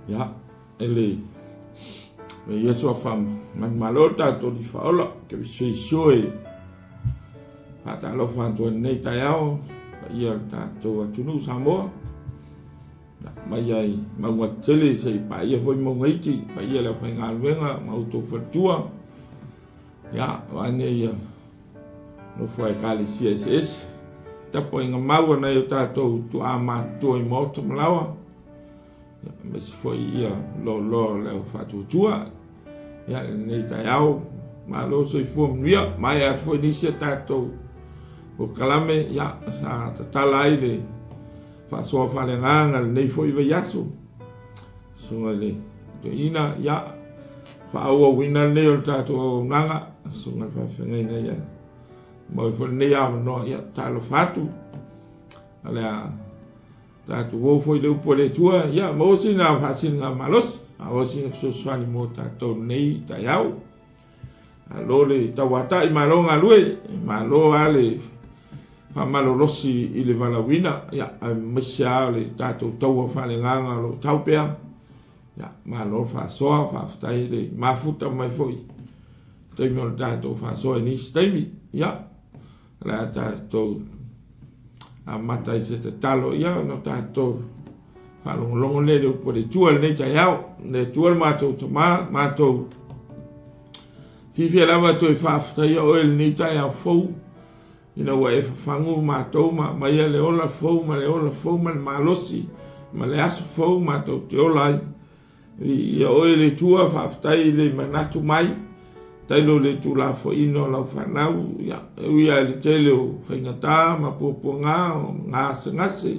Ia, e le me ia soa famanumalo le tatou Alii Faaola, Keriso Iesu e faatalofa atu ai i lenei taeao, paia o le tatou atunuu Samoa, ia, mai ai mauga tetele seia paia foi mauga iti, paia le aufaigaluega ma outou faletua, ia, vaeane ia nofo a ekalesia eseese, tapuaiga mau a nai o tatou tuaa matutua i maota ma laoa, aemaise foi ia loaloa o le au faatuatua ia i lenei taeao. Malo soifua manuia, maea atu foi nisi a tatou polokalame ia sa tatala ai le faasoa faaleagaga lenei foi vaiaso. Susuga i le toeaina ia faaauauina lenei o le tatou auaunaga, susuga i le faafeagaiga ia maua foi lenei avanoa ia talofa atu. O le a tatou o foi i le upu a le Atua, ia maua sina faasiliga malosi, maua sina fesoasoani mo tatou lenei taeao. Malo le tauatai, malo galue, malo lava le faamalolosi i le valaauina, ia, aemaise lava o le tatou taua faaleagaga o lo o tau pea. Ia, malo faasoa, faafetai le mafuta mai foi i taimi o le tatou faasoa i nisi taimi. Ia, o le a tatou amata i se tatalo, ia, ona tatou faalogologo lea i le upu a le Atua i lenei taeao. Le Atua le matou Tama, matou fiafia lava toe faafetaia oe i lenei taeao fou, ina ua e fafagu matou ma aumaia le ola fou ma le ola fou ma le malosi ma le aso fou matou te ola ai. Viia oe le Atua, faafetai i le manatu mai, faafetai lo le tuulafoaiina o lau fanau, ia, e ui lava i le tele o faigata ma puapuaga o gasegase,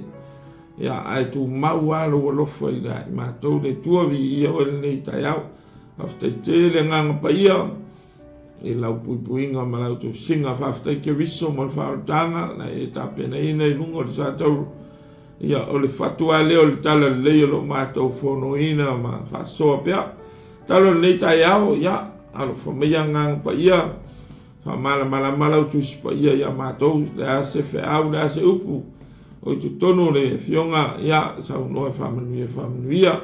ia, ae tumau lava lou alofa i le matou le Atua, viia oe lenei taeao. Faafetai tele agaga paia i lau puipuiga ma lau tausiga. Faafetai Keriso mo le faaolataga na e tapenaina i luga o le satauro. Ia, o le fatu lava lea o le tala lelei o lo o matou fonoina ma faasoa pea. Tala o lenei taeao, ia, alofa maia agaga paia, faamalamalama lau Tusi Paia ia matou, le a se feau, le a se upu, o i totonu o le Afioga, ia, saunoa faamanuia, faamanuia.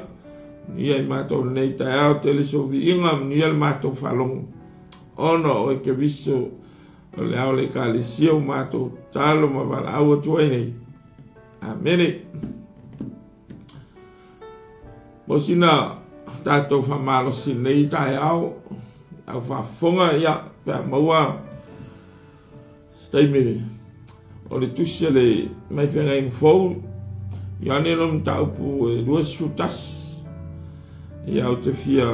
Manuia i matou lenei taeao, tele sou viiga, manuia le matou faalogo, ona o oe Keriso, o le ao o le Ekalesia ua matou tatalo ma valaau atu ai nei. Amene. Mo sina tatou faamalosi nei taeao, au faafofoga, ia, pe a maua se taimi o le tusi a le mai feagaiga fou, Ioane lona mataupu e 21. Ia, ou te fia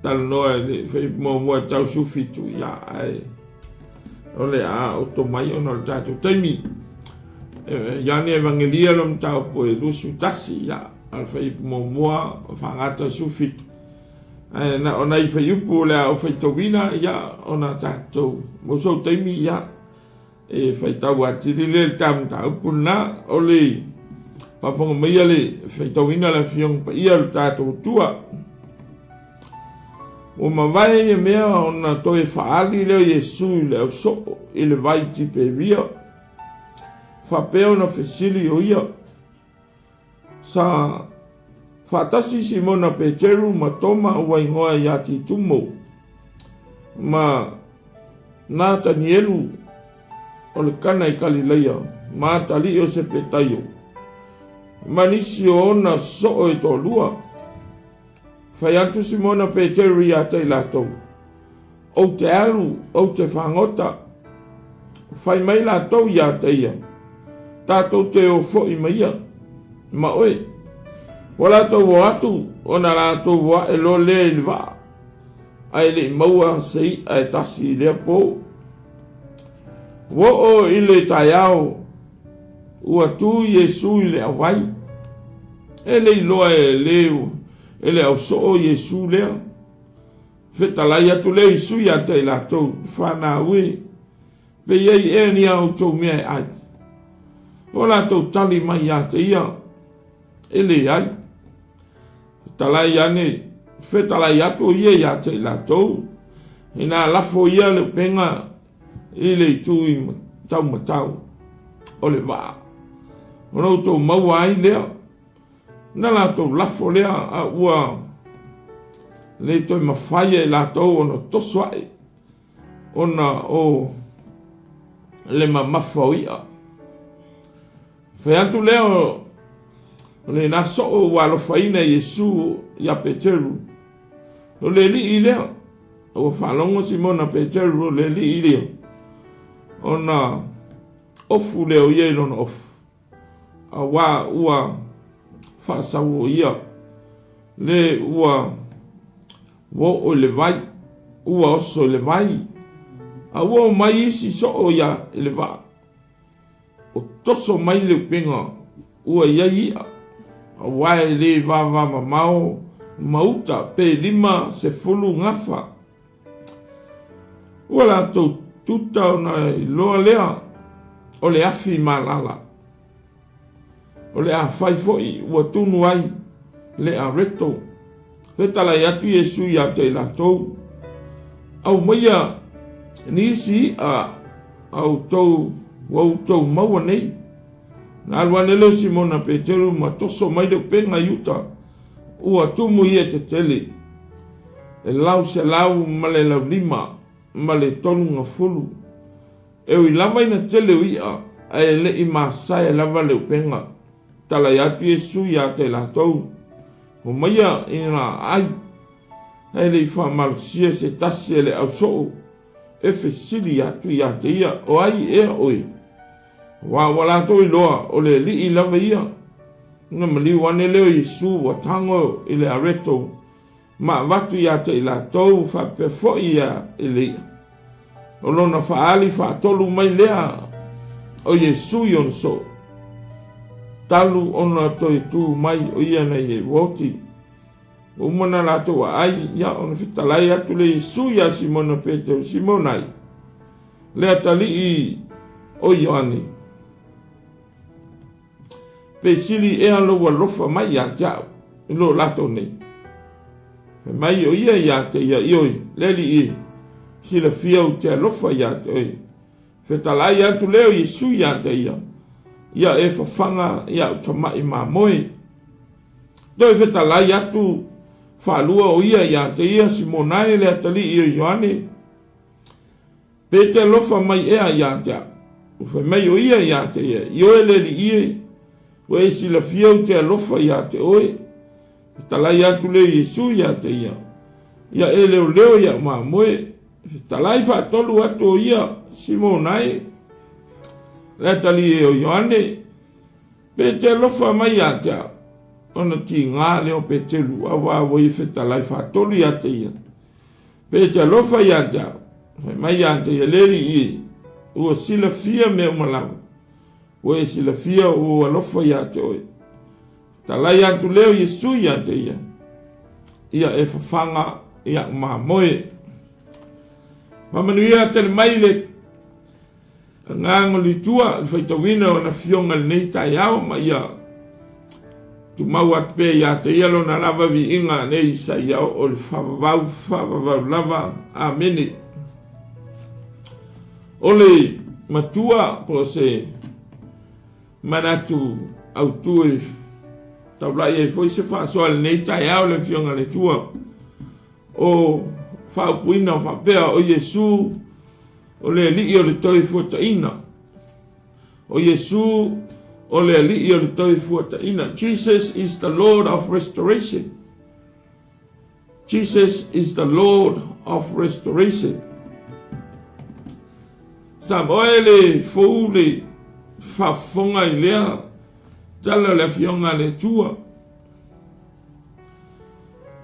talanoa i le fuaiupu muamua e tau 17, ia, ae o le a oto mai ona o le tatou taimi. Ioane Evangelia lona mataupu e 21, ia, o le fuaiupu muamua faagata 17. Ae na o nai fuaiupu o le a ou faitauina, ia, ona tatou mo sou taimi, ia, e faitau atili lea le ta mataupu lena. O le faafofoga maia le faitauina le Afioga Paia o le tatou Atua. Ua mavae ia mea ona toe faaali lea o Iesu i le ausoo i le vai Tiperia, faapea ona fesili o ia. Sa faatasi Simona Peteru ma Toma ua igoa ia Titumo, ma Natanielu o le Kana i Kalilaia, ma atalii o Sepetaio, ma nisi o ona soo e toalua. Fai atu Simona Peteru ia te i latou, Ou te alu, ou te fagota. Fai mai latou ia te ia, Tatou te o foi ma ia, ma oe. Ua latou o atu, ona latou o aʻe loa lea i le vaa, ae le i maua se iʻa e tasi i lea po. Ua oo i le taeao, ua tu Iesu i le auvai. E le iloa e le, e le ausoo Iesu lea. Fetalai atu lea Iesu ia te i latou, Fanau e, pe i ai ea ni a outou mea e ai? O latou tali mai ia te ia, E leai. Fetalai ane, fetalai atu o ia ia te i latou, inā lafo ia le upega i le itu i taumatau o le vaa, ona outou maua ai lea. Na latou lafo lea a ua le toe mafai e latou ona toso aʻe ona o le mamafa o iʻa. Fai atu lea o lena soo ua alofaina e Iesu ia Peteru, O le alii lea. Ua faalogo Simona Peteru o le alii lea, ona ofu lea o ia i lona ofu, auā ua faasau o ia le ua oo i le vai, ua oso i le vai, a ua omai isi soo ia i le vaa. O toso mai le upega ua i ai iʻa, auā e le vavamamao ma uta pe 50 gafa. Ua latou tuta ona iloa lea o le afi malala. O le a fai foi ua tunu ai le areto. Fetalai atu Iesu ia te i latou, Aumaia nisi iʻa a outou ua outou maua nei. Na alu ane lea o Simona Peteru ma toso mai le upega i uta, ua tumu ia tetele, e 150. E ui lava ina tele o iʻa, ae le i masae lava le upega. Talai atu Iesu ia te latou, Omaia ina ai, ae le i faamalosia se tasi e le ausoo e fesili atu ia te ia, O ai ea oe? Aua ua latou iloa o le Alii lava ia. Ona maliu ane lea o Iesu ua tago i le areto ma avatu ia te i latou faapea foi ia i le iʻa. O lona faaali faatolu mai lea o Iesu i ona soo, talu ona toe tu mai o ia nei e ua oti. Ua uma na latou aai, ia ona fetalai atu le Iesu ia Simona Peteru, Simona ai, le atalii o Ioane, Pe sili ea lou alofa mai ia te au i lo latou nei? Fai mai o ia ia te ia, Ioe, le Alii e, silafia ou te alofa ia te oe. Fetalai atu lea o Iesu ia te ia, Ia e fafaga i au tamaʻi mamoe. Toe fetalai atu faalua o ia ia te ia, Simona e, le atalii o Ioane, Pe te alofa mai ea ia te au? Ua fai mai o ia ia te ia, Ioe le Alii e, ua e silafia ou te alofa ia te oe. Fetalai atu lea o Iesu ia te ia, Ia e leoleo i au mamoe. Fetalai faatolu atu o ia, Simona e, le atalii o Ioane, pe te alofa mai ia te au? Ona tiga lea o Peteru, auā ua ia fetalai faatolu ia te ia. Pe te alofa ia te au, fai mai ia te ia, Le Alii e, ua silafia mea uma lava, ua e silafia ua ou alofa ia te oe. Talai atu lea o Iesu ia te ia, ia e fafaga i au mamoe. Faamanuia tele mai le Agaga o le Atua i le faitauina o ana Afioga i lenei taeao ma ia tumau atu pea ia te Ia Lona lava viiga nei sa ia oo i le faavavau, faavavau lava. Amene. O le matua po o se manatu autu e taulai ai foi se faasoa i lenei taeao le Afioga i le Atua, o faaupuina faapea o Iesu o le Alii o le Toefuataina. O Iesu o le Alii o le Toefuataina. Jesus is the Lord of restoration. Jesus is the Lord of restoration. Samoa e le fou le faafofoga i lea tala o le Afioga a le Atua.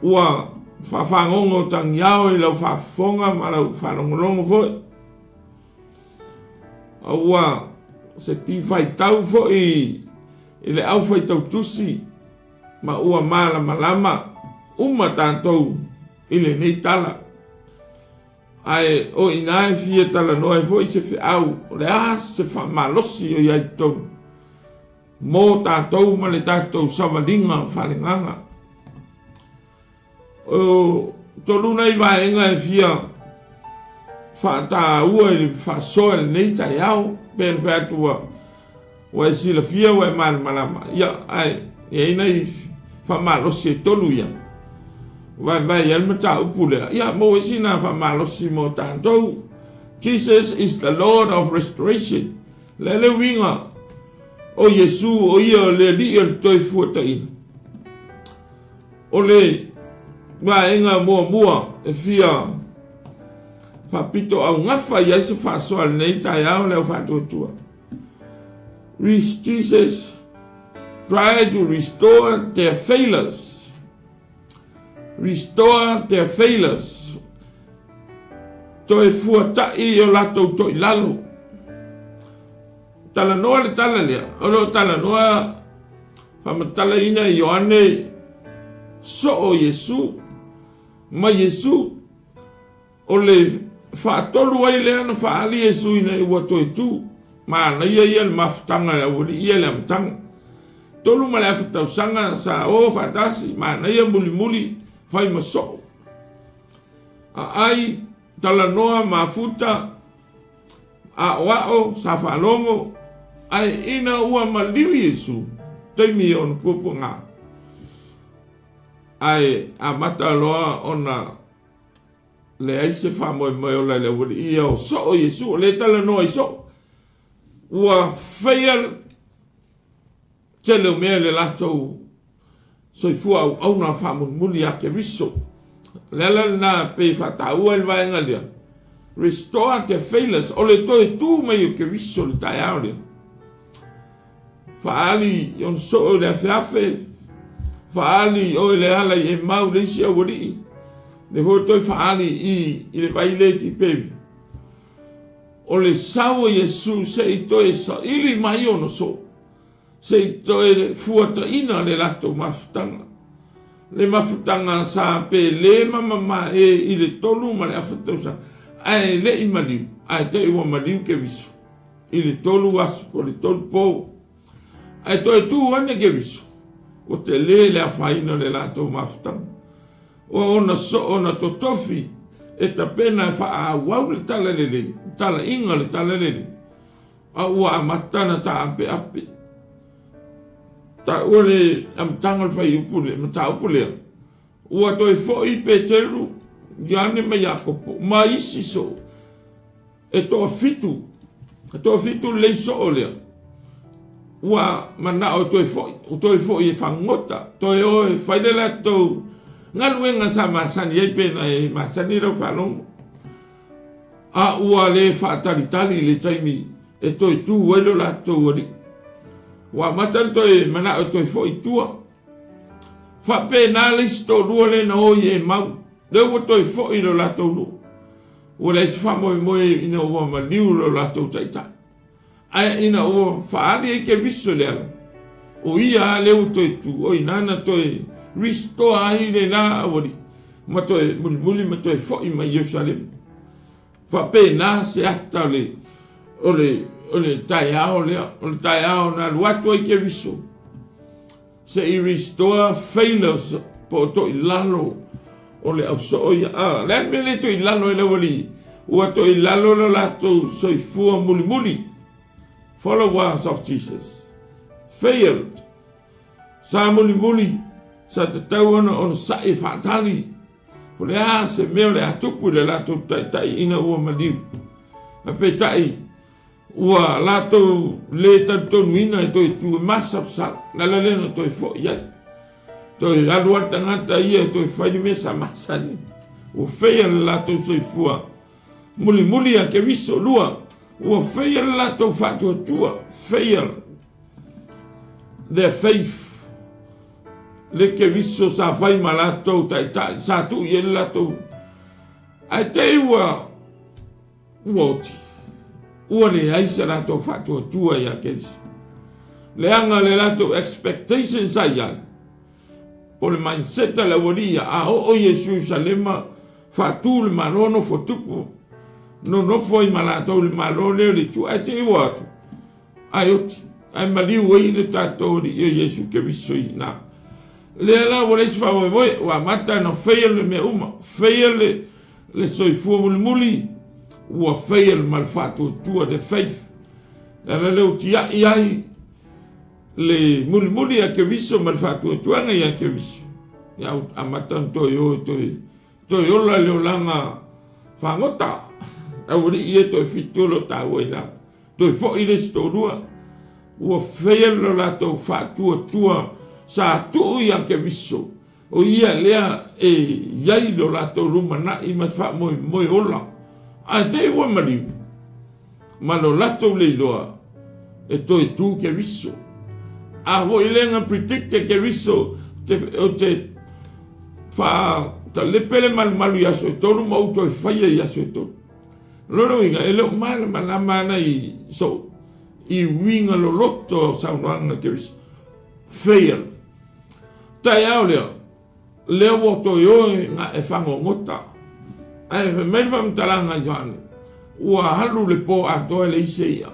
Ua faafagogo tagiao i lau faafofoga ma lau faalogologo foi. A ua se pi faitau foi i le au faitau tusi ma ua malamalama uma tatou i lenei tala. Ae o i ina e fia talanoa ai foi se feau o le a se faamalosi o i ai totonu Mō tātou ma le tatou savaliga faalegaga. O tolu nei vaega e fia faataua i le faasoa i lenei taeao, pe na fai atu ua, ua e silafia ua e malamalama, ia, ae i ai nai faamalosi e tolu ia. Vaevae ai le mataupu lea. Ia, maua ai sina faamalosi mo tatou. Jesus is the Lord of restoration. Le le uiga o Iesu o ia o le Alii o le Toefuataiga. O le vaega muamua e fia faapito augafa i ai se faasoa i lenei taeao le au faatuatua. Jesus try to restore their failures. Restore their failures. Toe fuata'i i o latou toilalo. Talanoa le tala lea, o lo o talanoa faamatalaina e Ioane soo Iesu ma Iesu o le faatolu ai lea na faaali Iesu ina ua toe tu. Manaia ia le mafutaga le aualii ia le amataga. 3.5 tausaga sa o faatasi, manaia mulimuli fai ma soo. Aai, talanoa, mafuta, Aʻoaʻo, sa faalogo, ae ina ua maliu Iesu, taimi o ona puapuaga, ae amata loa ona leai se faamoemoe ola i le aualii ia o soo Iesu, o lea e talanoa i soo. Ua faia tele o mea i le latou soifua auauna faamulimuli ia Keriso. O le ala lena e pei e faataua ai le vaega lea, Restore the failures, o le toe tu mai o Keriso i le taeao lea. Faaali i ona soo i le afeafe, faaali i oe le ala i Emau le isi aualii, le foi toe faaali i, i le vai le Tiperi. O le sau o Iesu se i toe saili mai ona soo. Se i toe fuataina le latou mafutaga. Le mafutaga sa pele ma mamae i le 3.5 tausaga, ae le i maliu, ae te i ua maliu Keriso i le tolu aso po o le tolu po. Ae toe tu ane Keriso, ua tele le afaina o le latou mafutaga. Ua ona soo na totofi e tapena e faaauau le talalelei, le talaiga o le talalelei. A ua amata ona taapeape. Taua le amataga o le fuaiupu le mataupu lea, ua toe foi Peteru, Ioane ma Iakopo ma isi soo e toafitu, e toafitu lelei soo lea. Ua manao e toe foi, ua toe foi e fagota, toe o e fai le latou galuega sa masani ai pe na e masani lau faalogo. A ua le faatalitali i le taimi e toe tu ai lo latou alii. Ua amata ona toe manao e toe foi i tua. Faapena le isi toalua lea na o i Emau, lea ua toe foi i lo latou nuu. Ua leai se faamoemoe ina ua maliu lo latou taitai. Ae ina ua faaali ai Keriso i le ala, o ia lava lea ua toe tu, o i ina na toe restore ai le la aualii, ma toe mulimuli ma toe foi mai Ierusalema. Faapena se ata o le, o le, o le taeao lea, o le taeao na alu atu ai Keriso, se i restore failures po o toilalo o le ausoo ia. Ah, le a le mea lea toilalo ai le aualii? Ua toilalo lo latou soifua mulimuli. Followers of Jesus. Failed. Sa mulimuli, sa tatau ona onosai e faatali. O le a se mea o le a tupu i le latou taitai ina ua maliu. A peitai, Ua latou le talitonuina e toe tu e masalosalo, le ala lea na toe foi ai. Toe alu lava le tagata ia e toe fai le mea sa masani. Ua faia le latou soifua mulimuli a Keriso. Lua, ua faia le latou faatuatua, fail their faith. Le Keriso sa fai ma latou taitai, sa tuu i ai le latou. Ae te i ua Ua oti, ua leai se latou faatuatua ia Keriso. Leaga le latou expectation sa i ai, po le mindset a le aualii ia, a oo Iesu i Ierusalema, faatu le Malo, nofo tupu, nonofo ai ma latou i le Malo lea o le Itu, ae te i ua atu, ae oti, ae maliu ai le tatou Alii o Iesu Keriso i ina. Lea la ua leai se faamoemoe, ua amata ona fail le mea uma, fail le Le soifua mulimuli ua fail ma le faatuatua, the faith. Le ala lea ua tiai ai Le mulimuli ia Keriso ma le faatuatuaga ia Keriso, ia ua amata ona toe o e toe, toe ola le olaga fagota. Aualii ia toe fitu o lo o taua i lalo. Toe foi le isi toalua, ua fail lo latou faatuatua sa tuu ia Keriso, o ia lea e i ai lo latou lumanai ma faamoemoe ola. Ae te i ua maliu ma lo latou le iloa e toe tu Keriso. A foi lea na predict e Keriso o te faatalepe le malumalu i aso e tolu ma ou toe faia i aso e tolu. Lona uiga, e le o malamalama ana i so i uiga loloto o saunoaga a Keriso. Fail. Taeao lea, lea ua toe o e fagogota. Ae fai mai le faamatalaga a Ioane, ua alu le po atoa e leai se i'a.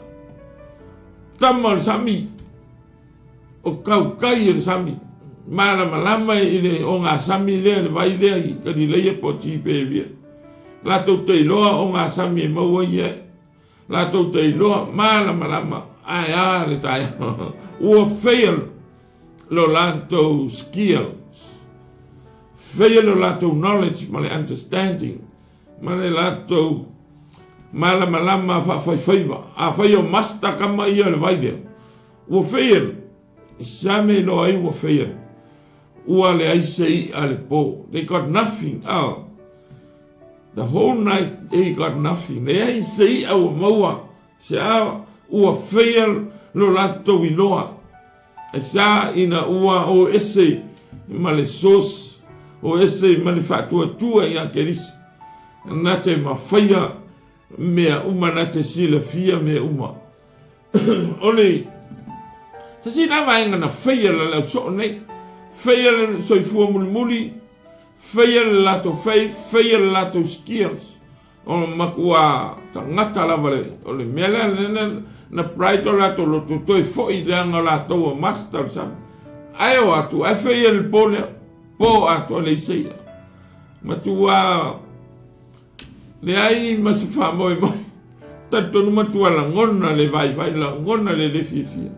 Tama o le sami, o kaukai o le sami, malamalama i le ogasami lea, le vai lea i Kalileia po o Tiperia. Latou te iloa ogasami e maua ia, latou te iloa malamalama, ae a le taeao. Ua fail lo latou skills, fail lo latou knowledge ma le understanding ma le latou malamalama faafaifaiva. Afai o master kama ia o le vai lea, ua fail, same loa ai ua fail. Ua leai se i'a le po. They got nothing. Oh. The whole night they got nothing. Leai se i'a ua maua. Se a ua fail lo latou iloa. E sa ina ua o ese ma le source, o ese ma le faatuatua ia Keriso. Na te mafaia mea uma, na te silafia mea uma. O le tasi la vaega na faia le au soo nei, faia le soifua mulimuli, faia le latou faith, faia le latou skills. O matua tagata lava le, o le mea lea na, na pride o latou loto toe foi leaga o latou o master o le sami. Ae o atu, ae faia le po lea, po atoa le iseia. Matua leai ma se faamoemoe. Talitonu matua lagona le vaivai, lagona le le fiafia.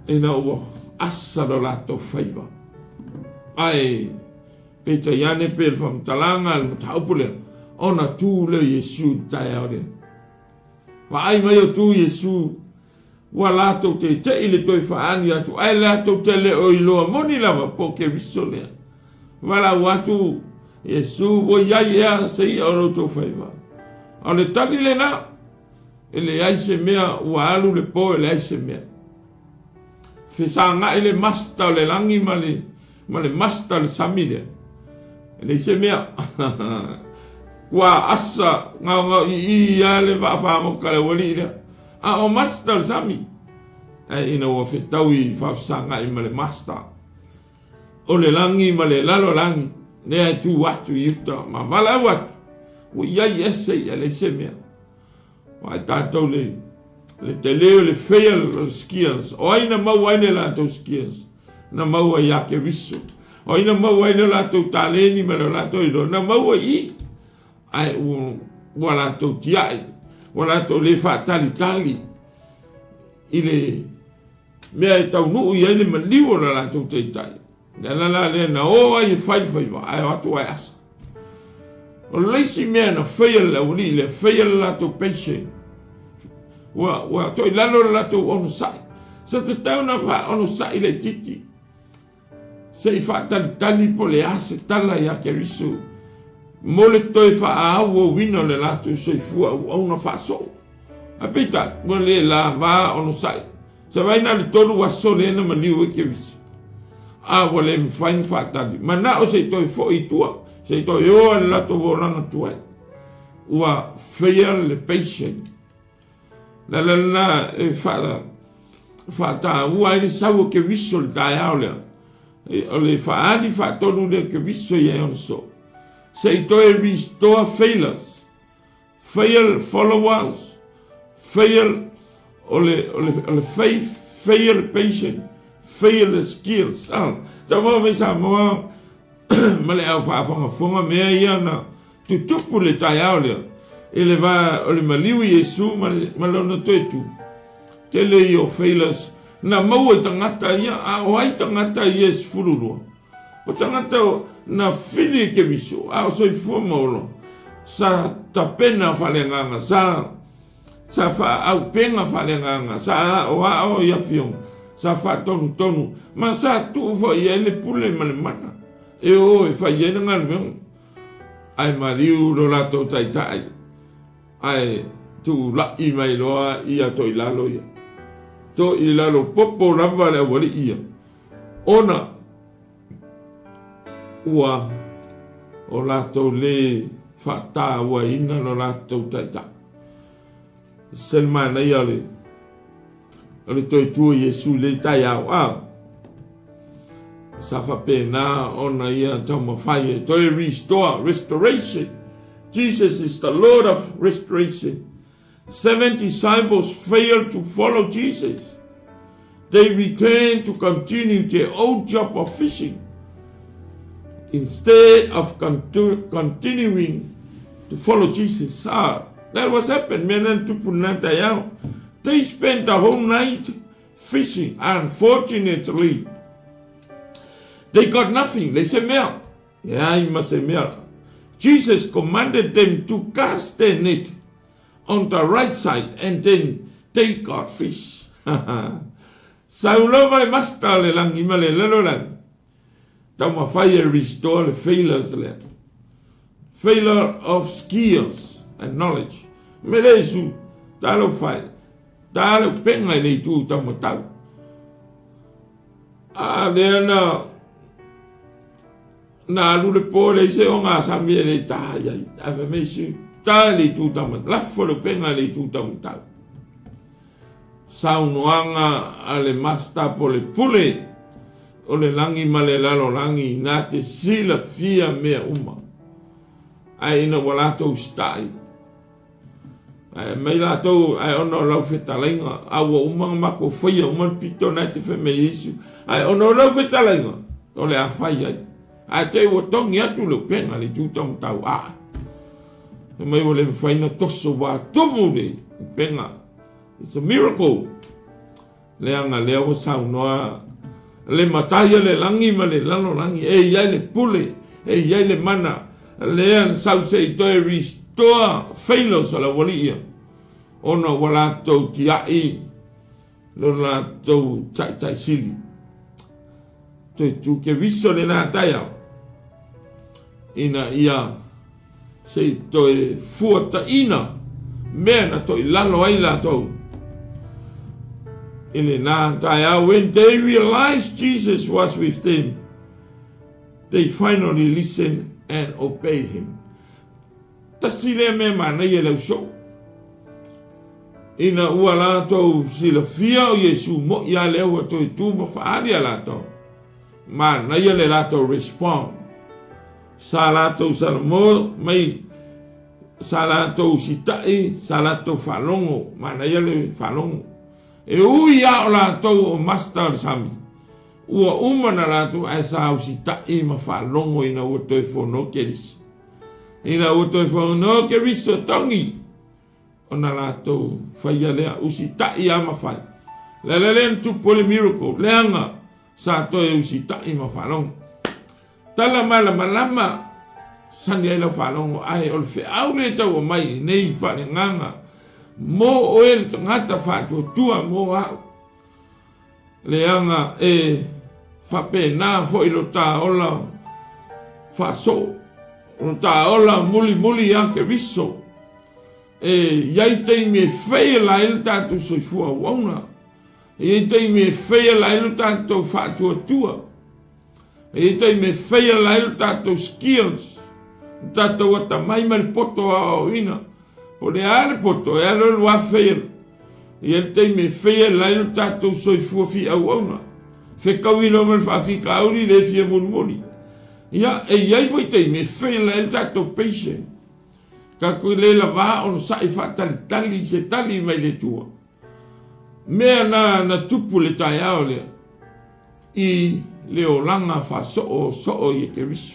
Ina ua asa lo latou faiva. Ae peitai ane pe le faamatalaga le mataupu lea, ona tu lea o Iesu i le taeao lea. Vaai mai o tu Iesu, ua latou teitei le toe faaali atu, ae latou te le o iloa moni lava po o Keriso lea. Valaau atu Iesu, ua i ai ea se i'a o lo outou faiva? A o le tali lena, e leai se mea, ua alu le po e leai se mea. Fesagai le masta o le lagi ma le, ma le masta o le sami lea. E leai se mea. Ua asa gaogao i i a le vaafagoka le aualii lea. A o masta o le sami. Ae ina ua fetau i faafesagai ma le masta o le lagi ma le lalolagi, lea e tu atu i uta ma valaau atu, ua i ai ese ia leai se mea. Vaai tatou le, le tele o le fail o skills. O ai na maua ai le latou skills? Na maua ia Keriso. O ai na maua ai le latou taleni ma le latou iloa? Na maua i i. Ae ua, ua latou tiai, ua latou le faatalitali i le mea e taunuu i ai le maliu o le latou taitai. Le ala la lea na o ai e fai le faiva, ae o atu ae asa. O le isi mea na faia le aualii lea, faia le latou patient. Ua, ua toi lalo le latou onosai. Sa tatau na faaonosai laitiiti. Se i faatalitali po le a se tala ia Keriso mo le toe faaauauina o le latou soifua auauna faasoo. Ae peitai, ua le lava onosai. Sa vaai na o le tolu aso lea na maliu ai Keriso. A ua le mafai ona faatali. Manao se i toe foi i tua, se i toe o i le latou olaga tuai. Ua fail le patient. Le ala lena e faataua ai le sau o Keriso i le taeao lea. O le faaali faatonu lea o Keriso ia e ona soo. Se i toe restore failures, fail followers, fail o le, o le, o le faith, fail patient, fail the skills. Ah, tau mai Samoa ma le au faafogafoga mea ia na tutupu le taeao lea i le va o le maliu i Iesu ma, le, ma lona toe tu. Tele ia o failures. na maua i tagata ia, a o ai tagata ia e 12? O tagata na fili i Keriso, a o soifua ma ola, sa tapena faaleagaga, sa sa faaaupega faaleagaga, sa aoao i afioga, sa faatonutonu, ma sa tuu foi i ai le pule ma le mana e o e fai ai le galuega. Ae maliu lo latou taitai, ae tuulai mai loa ia toilalo ia. Toilalo popo lava le aualii ia, ona ua o latou lē faatauaina lo latou Taitai. Se le manaia o le o le toe tu o Iesu i lenei taeao, a sa faapena ona ia taumafai e toe restore, restoration. Jesus is the Lord of restoration. Seven disciples failed to follow Jesus. They returned to continue their old job of fishing instead of continuing to follow Jesus. Ah, that was happened. Mea na tupu na taeao. They spent the whole night fishing. Unfortunately, they got nothing. They said, mea. Leai ma se mea. Jesus commanded them to cast their net on the right side and then they got fish. Sau lava le master le lagi ma le lalolagi. Taumafai e restore le failures lea. Failure of skills and knowledge. Me le Iesu, talofa e, ta le upenga i le itu taumatau. A lea na na alu le po leai se ogasami e le i taha i ai. Ae fai mai isi, ta i le itu taumatau, lafo le upega i le itu taumatau. Saunoaga a le Master po le Pule o le lagi ma le lalolagi na te silafia mea uma. Ae ina ua latou usitai, Ae mai latou, ae ona o lau fetalaiga, a ua uma ona matou faia uma le pito na e te fai mai Iesu, ae ona o lau fetalaiga, o le a fai ai. Ae te i ua togi atu le upega le itu taumatau, a. Fai mai ua le mafai ona toso ua tumu le upega. It's a miracle. Leaga lea ua saunoa le Matai o le lagi ma le lalolagi, e i ai le pule, e i ai le mana, lea na sau se i toe restore failures o le aualii ia, ona ua latou tiai lo latou taitai sili. Toe tu Keriso lena taeao, ina ia se i toe fuataina mea na toilalo ai latou. I lena taeao, when they realized Jesus was with them, they finally listened and obeyed him. Tasi lea mea manaia i le ausoo. Ina ua latou silafia o Iesu mo'i a lea ua toe tu ma faaali a latou. Manaia le latou respond. Sa latou salamo mai, sa latou sitaʻi, sa latou faalogo, manaia le faalogo. E ui a o latou o master o le sami, ua uma na latou ae sa usitaʻi ma faalogo ina ua toe fono Keriso. Ina ua toe fono Keriso togi, ona latou faia lea, usitaʻi a ma fai. Le ala lea na tupu ai le miracle, leaga sa toe usitaʻi ma faalogo. Tala malamalama sani ai lau faalogo ae o le feau lea e tau aumai i nei faaleagaga mo oe le tagata faatuatua mo au. Leaga e faapena foi lo ta ola faasoo, lo ta ola mulimuli ia Keriso. E i ai taimi e fail ai le tatou soifua auauna. E i ai taimi e fail ai lo tatou faatuatua. E i ai taimi e fail ai lo tatou skills, lo tatou atamai ma le poto aoaoina. Po o le a le poto, e alu alu lava fail. E i ai le taimi e fail ai lo tatou soifua fiauauna. Fetaui loa ma le faafitauli le fia mulimuli. Ia, e i ai foi taimi e fail ai le tatou patient. Tatou le lava onosai faatalitali i se tali mai le Atua. Mea na na tupu le taeao lea i le olaga faasoo soo i Keriso.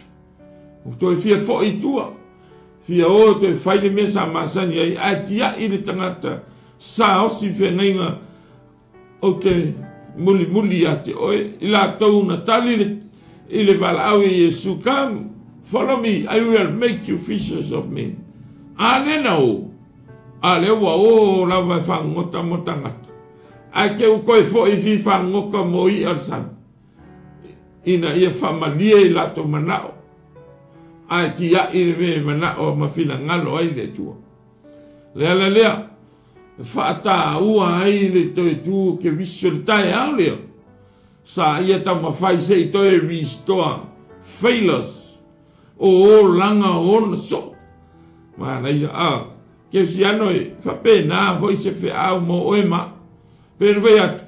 Ua toe fia foi i tua, fia o toe fai le mea sa masani ai, ae tiai le tagata sa osi feagaiga ou te mulimuli ia te oe. I latou na tali le, i le valaau i Iesu, Come, follow me, I will make you fishers of men. A lea na o, a lea ua o lava e fagogota mo tagata. Ae ke ua toe foi fi fagogota mo i'a le sami, ina ia faamalie i latou manao, ae tia'i le mea e manao ma finagalo ai le Atua. Le ala lea, e faataua ai le toe tu o Keriso i le taeao lea, sa ia taumafai se i toe restore failures o olaga o ona soo. Manaia, a Kesiano e faapena foi se feau mo oe ma au. Pei ona fai atu,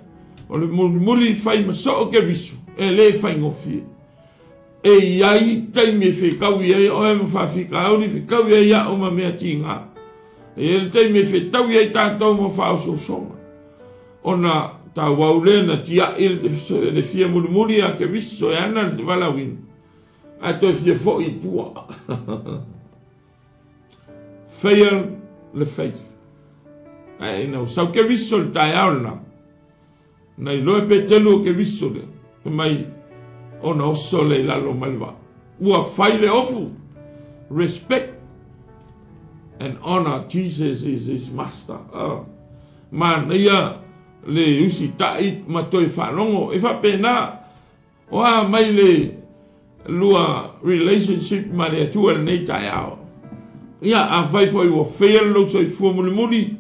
o le mulimuli fai ma soo Keriso, e le faigofie. E i ai taimi e fetaui ai oe ma faafitauli, fetaui ai au ma mea tiga. E i ai le taimi e fetaui ai tatou ma faaosoosoga. Ona tauau lea na tiai le fia mulimuli ia Keriso e ana le valaauina, ae toe fia foi i tua. Fail le faith. Ae ina ua sau Keriso i le taeao lena, Na iloa e Petelu o Keriso lea, fai mai, ona oso lea i lalo mai le vaa. Ua fai le ofu. Respect and honor Jesus is his master. Oh. Manaia le usitai ma toe faalogo. E faapena, o a mai le lua relationship ma le Atua i lenei taeao. Ia, afai foi ua fail lou soifua mulimuli,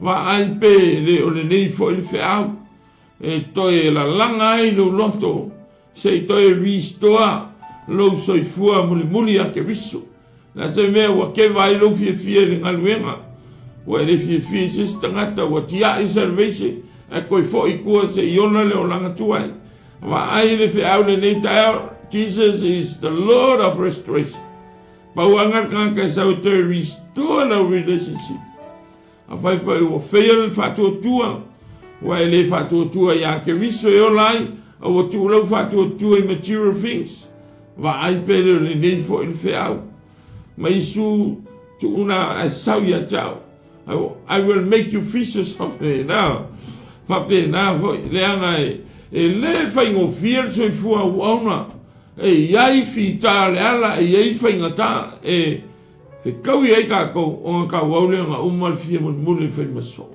vaai pe le o lenei foi le feau e toe lalaga ai lou loto se i toe restore lou soifua mulimuli a Keriso. Le a se mea ua keva ai lou fiafia i le galuega, ua e le fiafia i se isi tagata, ua tiai salvation, ae toe foi i tua se i ola le olaga tuai. Vaai le feau lenei taeao, Jesus is the Lord of restoration. Pau lava le tagata e sau e toe restore lau relationship. Afai foi ua fail le faatuatua, ua e le faatuatua ia Keriso e ola ai, a ua tuu lau faatuatua i material things, vaai pe le o lenei foi le feau. Ma Isu tuuna ae sau ia te au. I will make you fishers of men. Ah, faapena foi, leaga e, e le faigofie le soifua auauna. E i ai fita o le ala, e i ai faigata, e fetaui ai tatou, ona tauau lea na uma le fia mulimuli e fai ma soo.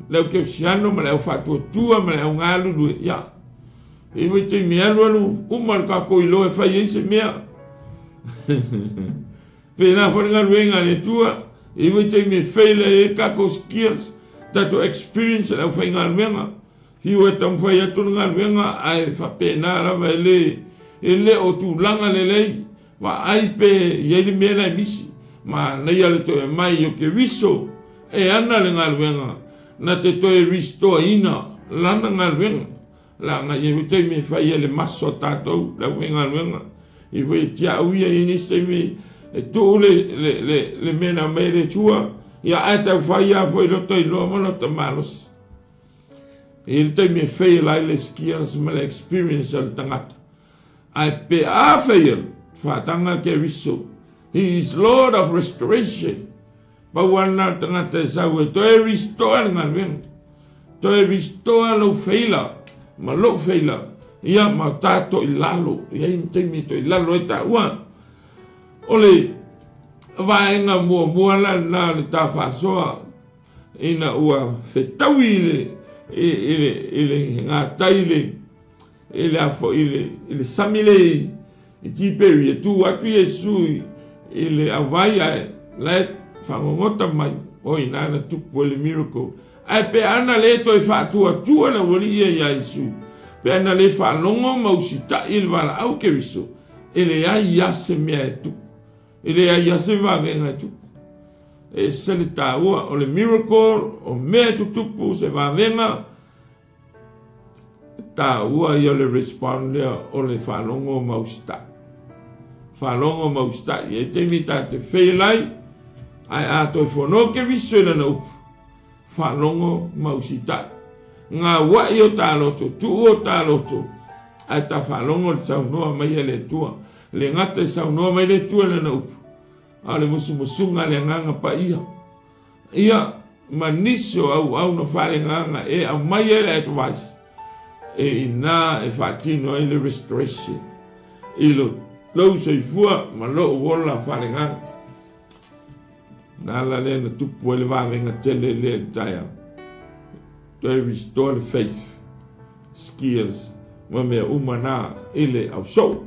Le au kerisiano ma le au faatuatua ma le au galulue, ia, e iwa i taimi alualu uma le tatou iloa e fai ai se mea. Pēnā foi le galuega a le Atua, e iwa i taimi e fail ai ai tatou skills, tatou experience le aufaigaluega. Fiu e taumafai atu le galuega ae faapena lava e le, e le o tulaga lelei, vaai pe i ai le mea la e misi. Manaia le toe aumai o Keriso e ana le galuega, na te toe restore ina lana galuega. Leaga i ai taimi e fai ai le maso a tatou, le aufaigaluega. I foi e tiau ia i nisi taimi e tuu le, le, le, le mea na aumai e le Atua, ia ae tau fai lava foi lota iloa ma lota malosi. E i ai le taimi e fail ai le skills ma le experience a le tagata. Ae pe a fail, faataga Keriso. He is Lord of restoration. Pau ana le tagata e sau e toe restore le galuega. Toe restore lou feila ma lou feila. Ia ma tatou i lalo. E i ai taimi e toe i lalo ai taua. O le vaega muamua la lena o le ta faasoa ina ua fetaui i le, i, i le, i le gatai le, i le, i le, i le sami le i Tiperia, tu atu Iesu i le auvai ae la e fagogota mai, oi na na tupu ai le miracle. Ae pe ana le toe faatuatua le aualii ia ia Iesu, pe ana le faalogo ma usitai i le valaau Keriso, e leai a se mea e tupu. E leai a se vavega e tupu. E ese le taua o le miracle, o mea e tutupu, se vavega, Taua ia o le respond lea o le faalogo ma usitai. Faalogo ma usitai. E taimi ta te fail ai, ae a toe fono Keriso i lana upu, faalogo ma usitai. Gauai o ta loto, tuu o ta loto, ae ta faalogo le saunoa mai a le Atua. Le gata i saunoa mai le Atua i lana upu, a o le musumusuga a le Agaga Paia. Ia, ma nisi o auauna faaleagaga e aumai ai le advice e inā e faatino ai le restoration i lou soifua ma lou ola faaleagaga. Na ala lea na tupu ai le vavega tele lea i le taeao. Toe restore le faith, skills ma mea uma na i le ausoo.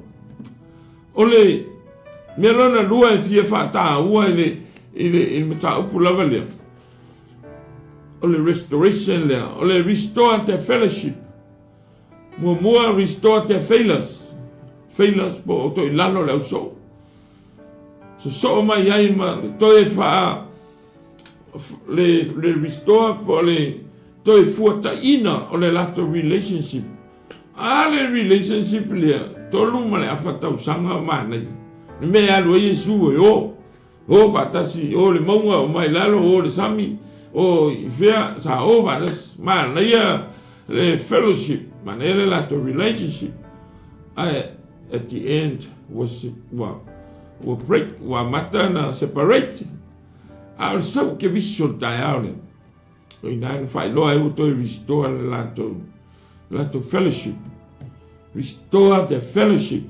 O le mea lona lua e fia faataua i le, i le, i le mataupu lava lea, o le restoration lea, o le restore the fellowship. Muamua restore the failures, failures po o toilalo le ausoo. Sosoo mai ai ma le toe faa le, le restore po o le toe fuataina o le latou relationship. A le relationship lea, 3 ma le afa tausaga o manaia. Le mea e alu ai Iesu e o, o faatasi, o le mauga, o mai lalo, o le sami, o i fea, sa o faatasi. Manaia le fellowship, manaia le latou relationship. Ae at the end ua, ua, ua break, ua amata na separate. A o le sau ke viso le taeao lea. O ina na faailoa ai ua toe restore le latou, latou fellowship. Restore the fellowship.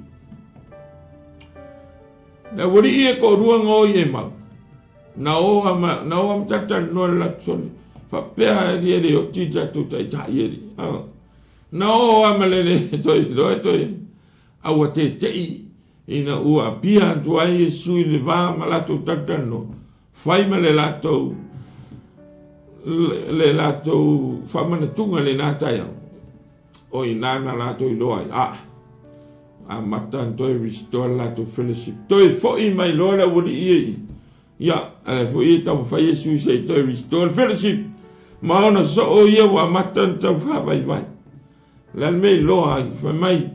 Le aualii e toalua na o i Emau. Na o ama, na o ama talatalanoa le latou soli. Faapea e li e le oti tatou taitai e li. Na o ama le le toe iloa toe a ua tete'i ina ua apia atu ai Iesu i le va ma latou talatalanoa, fai ma le latou le latou faamanatuga i lena taeao, o i ina na latou iloa ai, a amata ona toe restore le latou fellowship, toe foi mai loa le aualii ia i Ia, a lea foi e taumafai Iesu se i toe restore le fellowship, ma ona soo ia ua amata ona tau faavaivai. O le a le mea i loa ai, fai mai,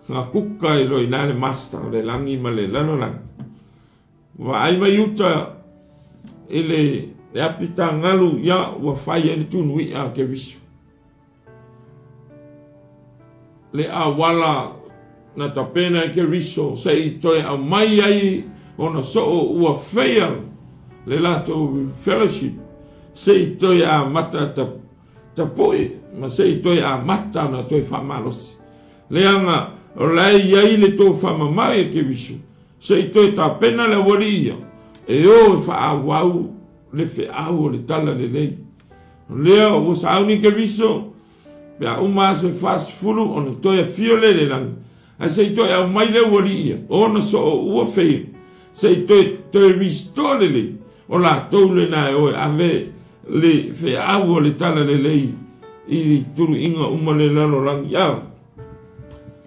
na kuka i loa i na le master o le lagi ma le lalolagi. Vaai mai uta i le, le apita galu, ia, ua fai ai le tunui'a a Keriso. Le auala na tapena e Keriso se i toe aumai ai ona soo ua fail le latou fellowship se i toe amata ta tapuʻe ma se i toe amata ona toe faamalosi. Leaga o la e i ai le tou faamamae e Keriso se i toe tapena le aualii ia e o e faaauau le feau o le Tala Lelei. O lea ua sauni Keriso, pe a uma aso e 40 ona toe afio lea i le lagi, ae se i toe aumai le aualii ia, ona soo ua fail, se i toe toe restore lelei, o latou lena e o e ave le feau o le Tala Lelei i tuluiga uma le lalolagi. A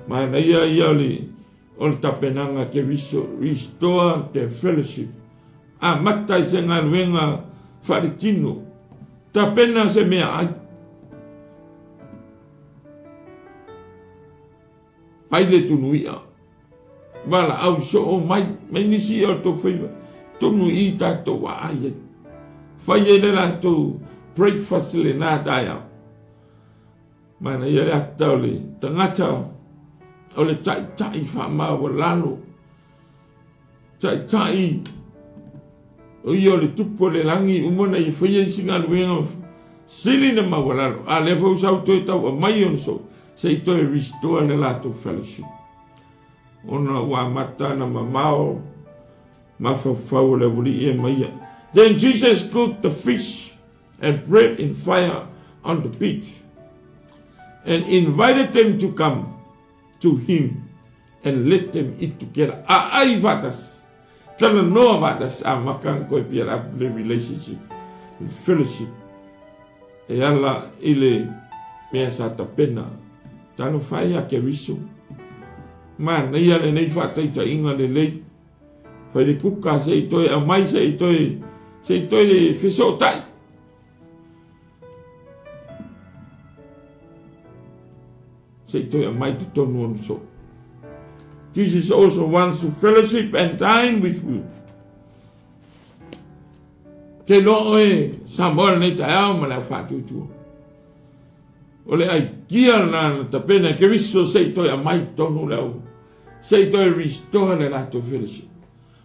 manaia ia o le o le tapenaga Keriso, restore the fellowship. Amata i se galuega faaletino. Tapena se meaai. Fai le tunui'a. Valaau soo mai, mai nisi ia o tou faiva. Tonu i tatou aai ai. Fai ai le latou breakfast lena taeao. Manaia le ata o le tagata o le taitai faamaualalo. Taitai o ia o le tupu o le lagi uma ona ia faia isi galuega sili na maualalo. A lea foi ua sau toe tau aumai ona soo se i toe restore le latou fellowship. Ona ua amata ona mamao mafaufau o le aualii ia ma ia. Then Jesus cooked the fish and bread in fire on the beach and invited them to come to him and let them eat together. A ai faatasi, talanoa faatasi, a maka na koe pia up le relationship, le fellowship. E ala i le mea sa tapena, talofa e ia Keriso. Manaia lenei faataitaiga lelei. Fai le kuka se i toe aumai se i toe se i toe fesootai. Se i toe aumai totonu ona soo. Jesus also wants to fellowship and dine with you. Te loa oe Samoa lenei taeao ma le au faatuatua. O le aikia lena na tapena e Keriso se i toe aumai totonu le au se i toe restore le latou fellowship.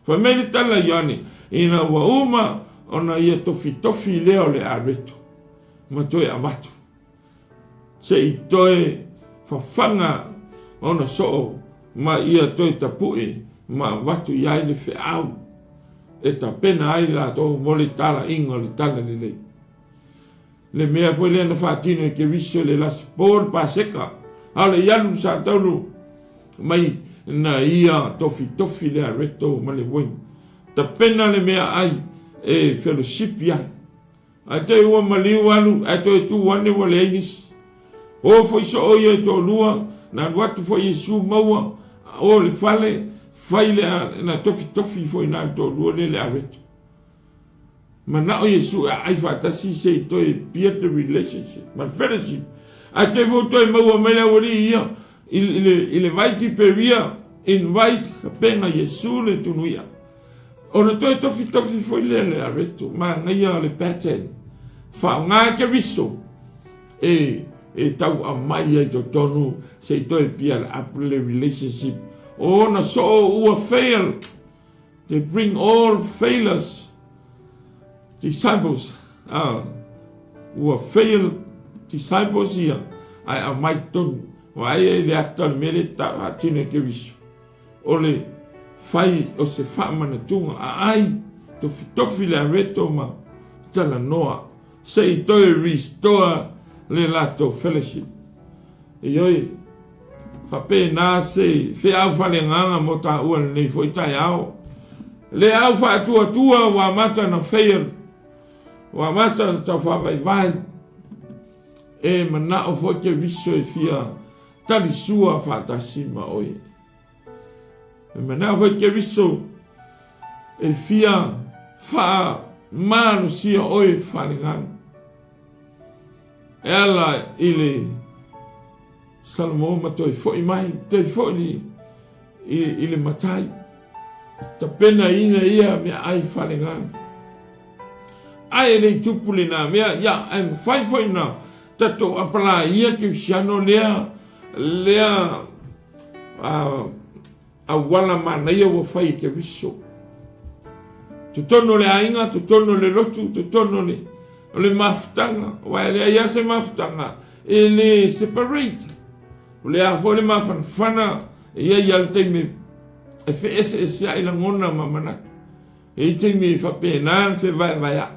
Fai mai le tala a Ioane, ina ua uma Ona ia tofitofi lea o le areto ma toe avatu. Se i toe fafaga ona soo ma ia toe tapue ma avatu i ai le feau e tapena ai latou mo le talaiga o le Talalelei. Le mea foi lea na faatino e Keriso i le lasi po le Paseka, a o le i alu sa taulu mai na ia tofitofi le areto ma le uaina. Tapena le meaai e felosipi ai. Ae te i ua maliu alu, ae toe tu ane ua leai nisi. O foi soo ia i toalua, na alu atu foi Iesu maua, o le fale, fai le, na tofitofi foi na le toalua lea le areto. Manao Iesu e aai faatasi se i toe build the relationship ma le fellowship. Ae toe foi toe maua mai le aualii ia i le vai Tiperia, invite kapenga Iesu le tunuia. Ona toe tofitofi foi lea le areto, manaia le pattern. Faaaoga Keriso e e tau aumai ai totonu se i toe build up le relationship. Ona soo ua fail. They bring all failures disciples. Ah, ua fail disciples ia, ae aumai totonu. Vaai ai le ata o le mea lea e faatino e Keriso. O le fai o se faamanatuga aai, tofitofi le areto ma talanoa, se i toe restore le latou fellowship. Ioe, faapena se feau faaleagaga mo taua i lenei foi taeao. Le au faatuatua ua amata ona fail, ua amata ona taufaavaivai, e manao foi Keriso e fia talisua faatasi ma oe. E manao foi Keriso e fia faamalosia oe faaleagaga. E ala i le Salamo ma toe foi mai, toe foi i le matai. Tapenaina ia meaai faaleagaga. Ae e le i tupu lena mea, ia, ae mafai foi na tatou apalaia kerisiano lea, lea auala manaia ua fai e Keriso. Totonu o le aiga, totonu o le lotu, totonu o le, o le mafutaga, aua e leai lava se mafutaga e le separate. O le a foi le mafanafana, e i ai lava le taimi e feeseeseai lagona ma manatu. E i ai taimi e faapena le fevaevaeai.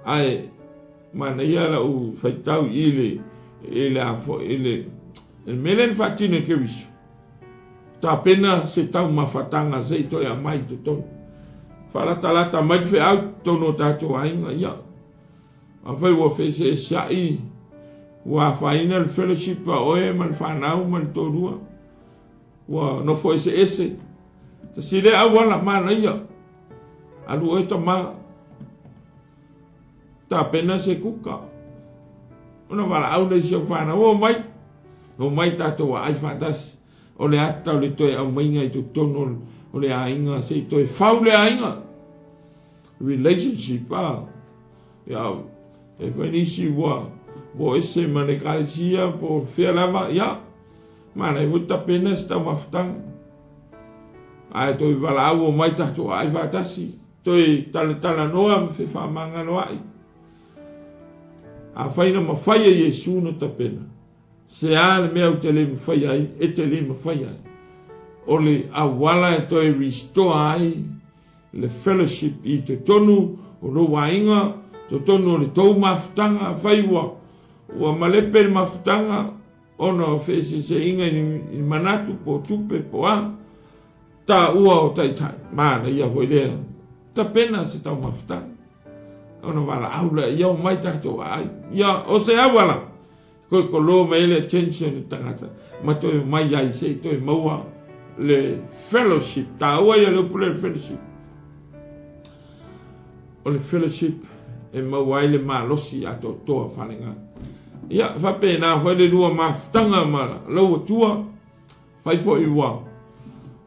Ae manaia lau faitau i le, i le a foi, i le, i le mea lea na faatino e Keriso. Tapena se taumafataga se i toe aumai i totonu. Faalatalata mai le feau i totonu o tatou aiga, ia. Afai ua feeseeseai, ua afaina le fellowship a oe ma le fanau ma le toalua, ua nofo eseese. Tasi lea auala manaia, alu oe tama, Tapena se kuka. Ona valaau lea i si au fanau, Omai, omai tatou aai faatasi. O le ata o le toe aumaiga i totonu o le aiga, se i toe fau le aiga. Relationship, ah. Ia, e fai nisi ua o ese ma le ekalesia po o fea lava, ia, manaia foi tapena se taumafataga. Ae toe valaau omai tatou aai faatasi. Toe talatalanoa ma fefaamagaloaʻi. Afai na mafai e Iesu na tapena, se a le mea ou te le mafaia ai, e te le mafaia ai. O le auala e toe restore ai le fellowship i totonu o lou aiga, totonu o le tou mafutaga, afai ua, ua malepe le mafutaga ona o feeseeseaiga i manatu po o tupe po o a, Taua o taitai, manaia foi lea tapena se taumafataga ona valaau lea ia omai tatou aai. Ia o se auala koe kolo mai ai le attention i tagata ma toe omai ai se i toe maua le fellowship. Taua ia le upu lea le fellowship. O le fellowship e maua ai le malosi atoatoa faaleagaga. Ia faapena foi le lua mafutaga ma lau Atua. Fai foi ua,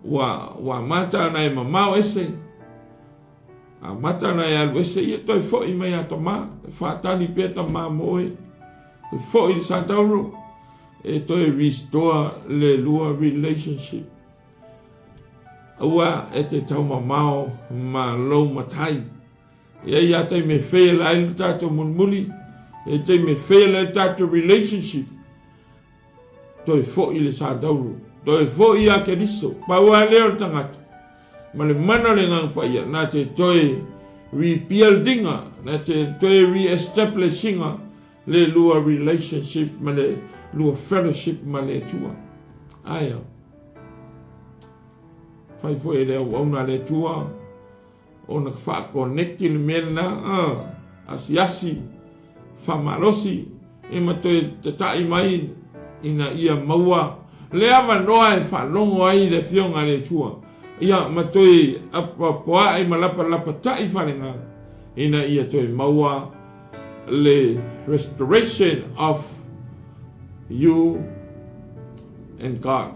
ua, ua amata ona e mamao ese, amata ona e alu ese, ia toe foi mai a tamā, e faatali pea tamā mo oe, toe foi i le Satauro, e toe restore le lua relationship. Aua e te taumamao ma lou matai. E ai a taimi e fail ai le tatou mulimuli, e ai taimi e fail ai le tatou relationship. Toe foi le sa taulu, toe foi ia Keriso, pau lava lea o le tagata. Ma le mana o le Agaga Paia, na te toe rebuildinga, na te toe re-establishinga le lua relationship ma le lua fellowship ma le Atua. Aia. Fai foi e le auauna a le Atua, ona faakoneti le mea lena, asiasi, faamalosi, ia ma toe tata'i mai ina ia maua le avanoa e faalogo ai le Afioga a le Atua, ia ma toe apoapoa'i ma lapalapata'i faaleagaga ina ia toe maua le restoration of you and God,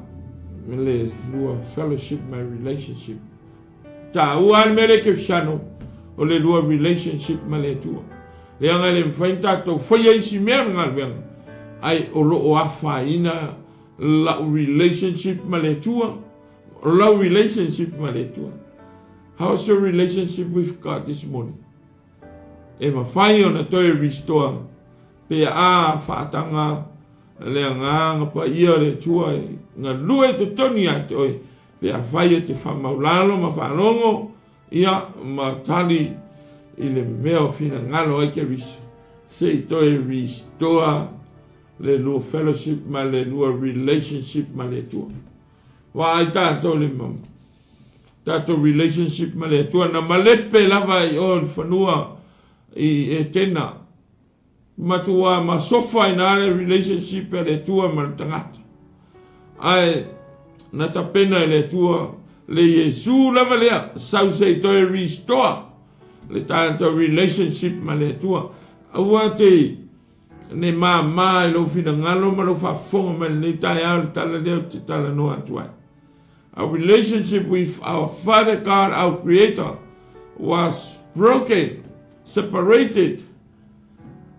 me le lua fellowship ma relationship. Taua le mea lea Kerisiano, o le lua relationship ma le Atua. Leaga e le mafai ona tatou faia isi mea o le galuega, ae o lo o afaina lau relationship ma le Atua, o lau relationship ma le Atua. How's your relationship with God this morning? E mafai ona toe restore pe a faataga le agaga paia o le Atua e galue i totonu ia te oe Pe afai e te faamaulalo ma faalogo, ia, ma tali i le mea o finagalo ai Keriso, se i toe restore le lua fellowship ma le lua relationship ma le Atua. Vaai tatou le tatou relationship ma le Atua na malepe lava i o i le fanua i Etena. Matua masofa ina le relationship a le Atua ma le tagata. Ae na tapena e le Atua le Iesu lava lea, sau se i toe restore le tatou relationship ma le Atua. Aua te ne māmā i lou finagalo ma lou faafofoga mai lenei taeao le tala lea ou te talanoa atu ai. Our relationship with our Father God, our Creator, was broken, separated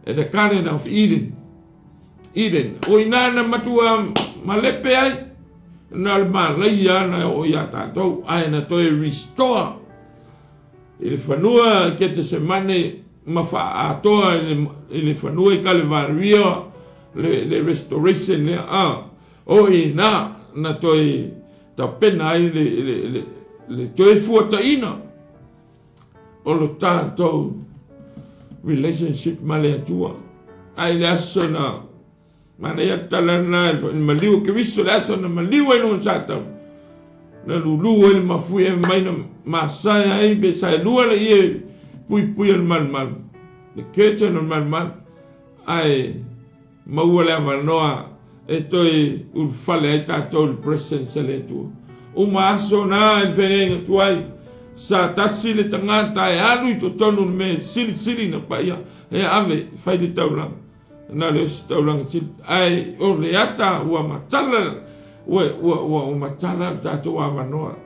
at the Garden of Eden. Eden. O ina na matua malepe ai, na le malaia na o ia tātou, ai na toe restore i le whanua ke te semane ma whaatoa i le whanua i Kalevaria le, le restoration lea. Ah, o ina na toe tapena ai le, le, le, le toe fuataina o lo tatou relationship ma le Atua. Ae le aso na manaia tala na le maliu o Keriso, le aso na maliu ai luga sa tau. Na lulu ai le mafui e mai na masae ai pe sa e lua le ie pui pui o le malumalu. Le curtain o le malumalu. Ae Maua le avanoa e toe ulufale ai tatou i le presence a le Atua. Uma aso na i le feagaiga tuai, sa tasi le tagata e alu i totonu o le mea e silisili na paia e ave e fai le taulaga. Na le osi taulaga sili, ae o le ata ua matala, ua, ua, ua matala le tatou avanoa.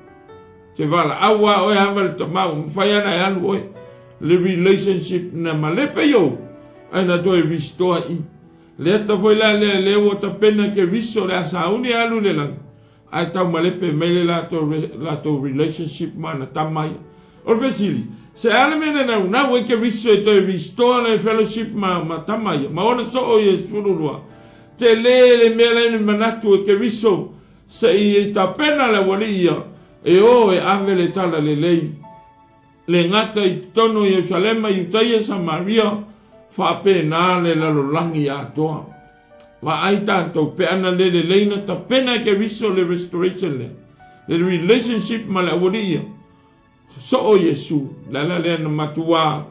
Te valaau a oe ava le tamau, mafai ana e alu oe. Le relationship na malepe iou, ae na toe restore i. Le ata foi la lea lea ua tapena ke riso le a sauni e alu le lagi, ae tau malepe mai le latou, latou relationship ma ana tama ia. O le fesili, se a le mea na naunau ai ke riso e toe restore le fellowship ma, ma tama ia, ma ona soo ia e 12? Tele le mea la i manatu e ke riso Se i tapena le aualii ia e o e ave le tala lelei, le gata i totonu o Ierusalema, Iutaia, Samaria, faapena le lalolagi atoa. Vaai tatou pe ana le lelei na tapena e Keriso le restoration lea, le relationship ma le aualii ia. Sosoo Iesu, le ala lea na matuā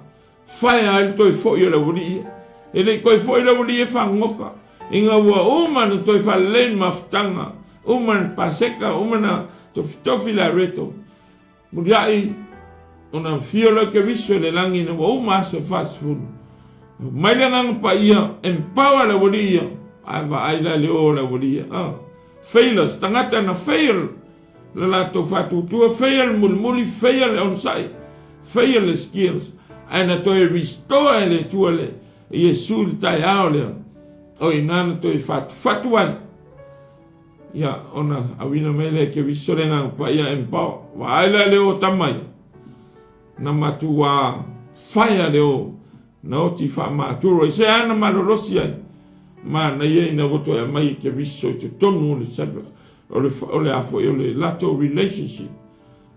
faea ai le toe foʻi o le aualii ia. E le i toe foʻi le aualii e fagoka, ina ua uma na toe faalelei le mafutaga, uma na Paseka, uma na tofitofi le areto. Muliaʻi ona afio loa Keriso i le lagi ina ua uma aso e 40. Aumai le Agaga Paia, empower le aualii ia, ae vaai la le o o le aualii ia. Ah, failures, tagata na fail le latou faatuatua, faia le mulimuli, faia le onosai, faia le skills, ae na toe restore e le Atua le Iesu i le taeao lea, o i ina na toe fatufatu ai. Ia, ona auina mai lea e Keriso le Agaga Paia empower. Vaai la le o tama ia, na matuā. Fire le o na oti faamaturo ai se ana malolosi ai manaia ina ua toe aumai e Keriso i totonu o le o le o le a foi o le latou relationship.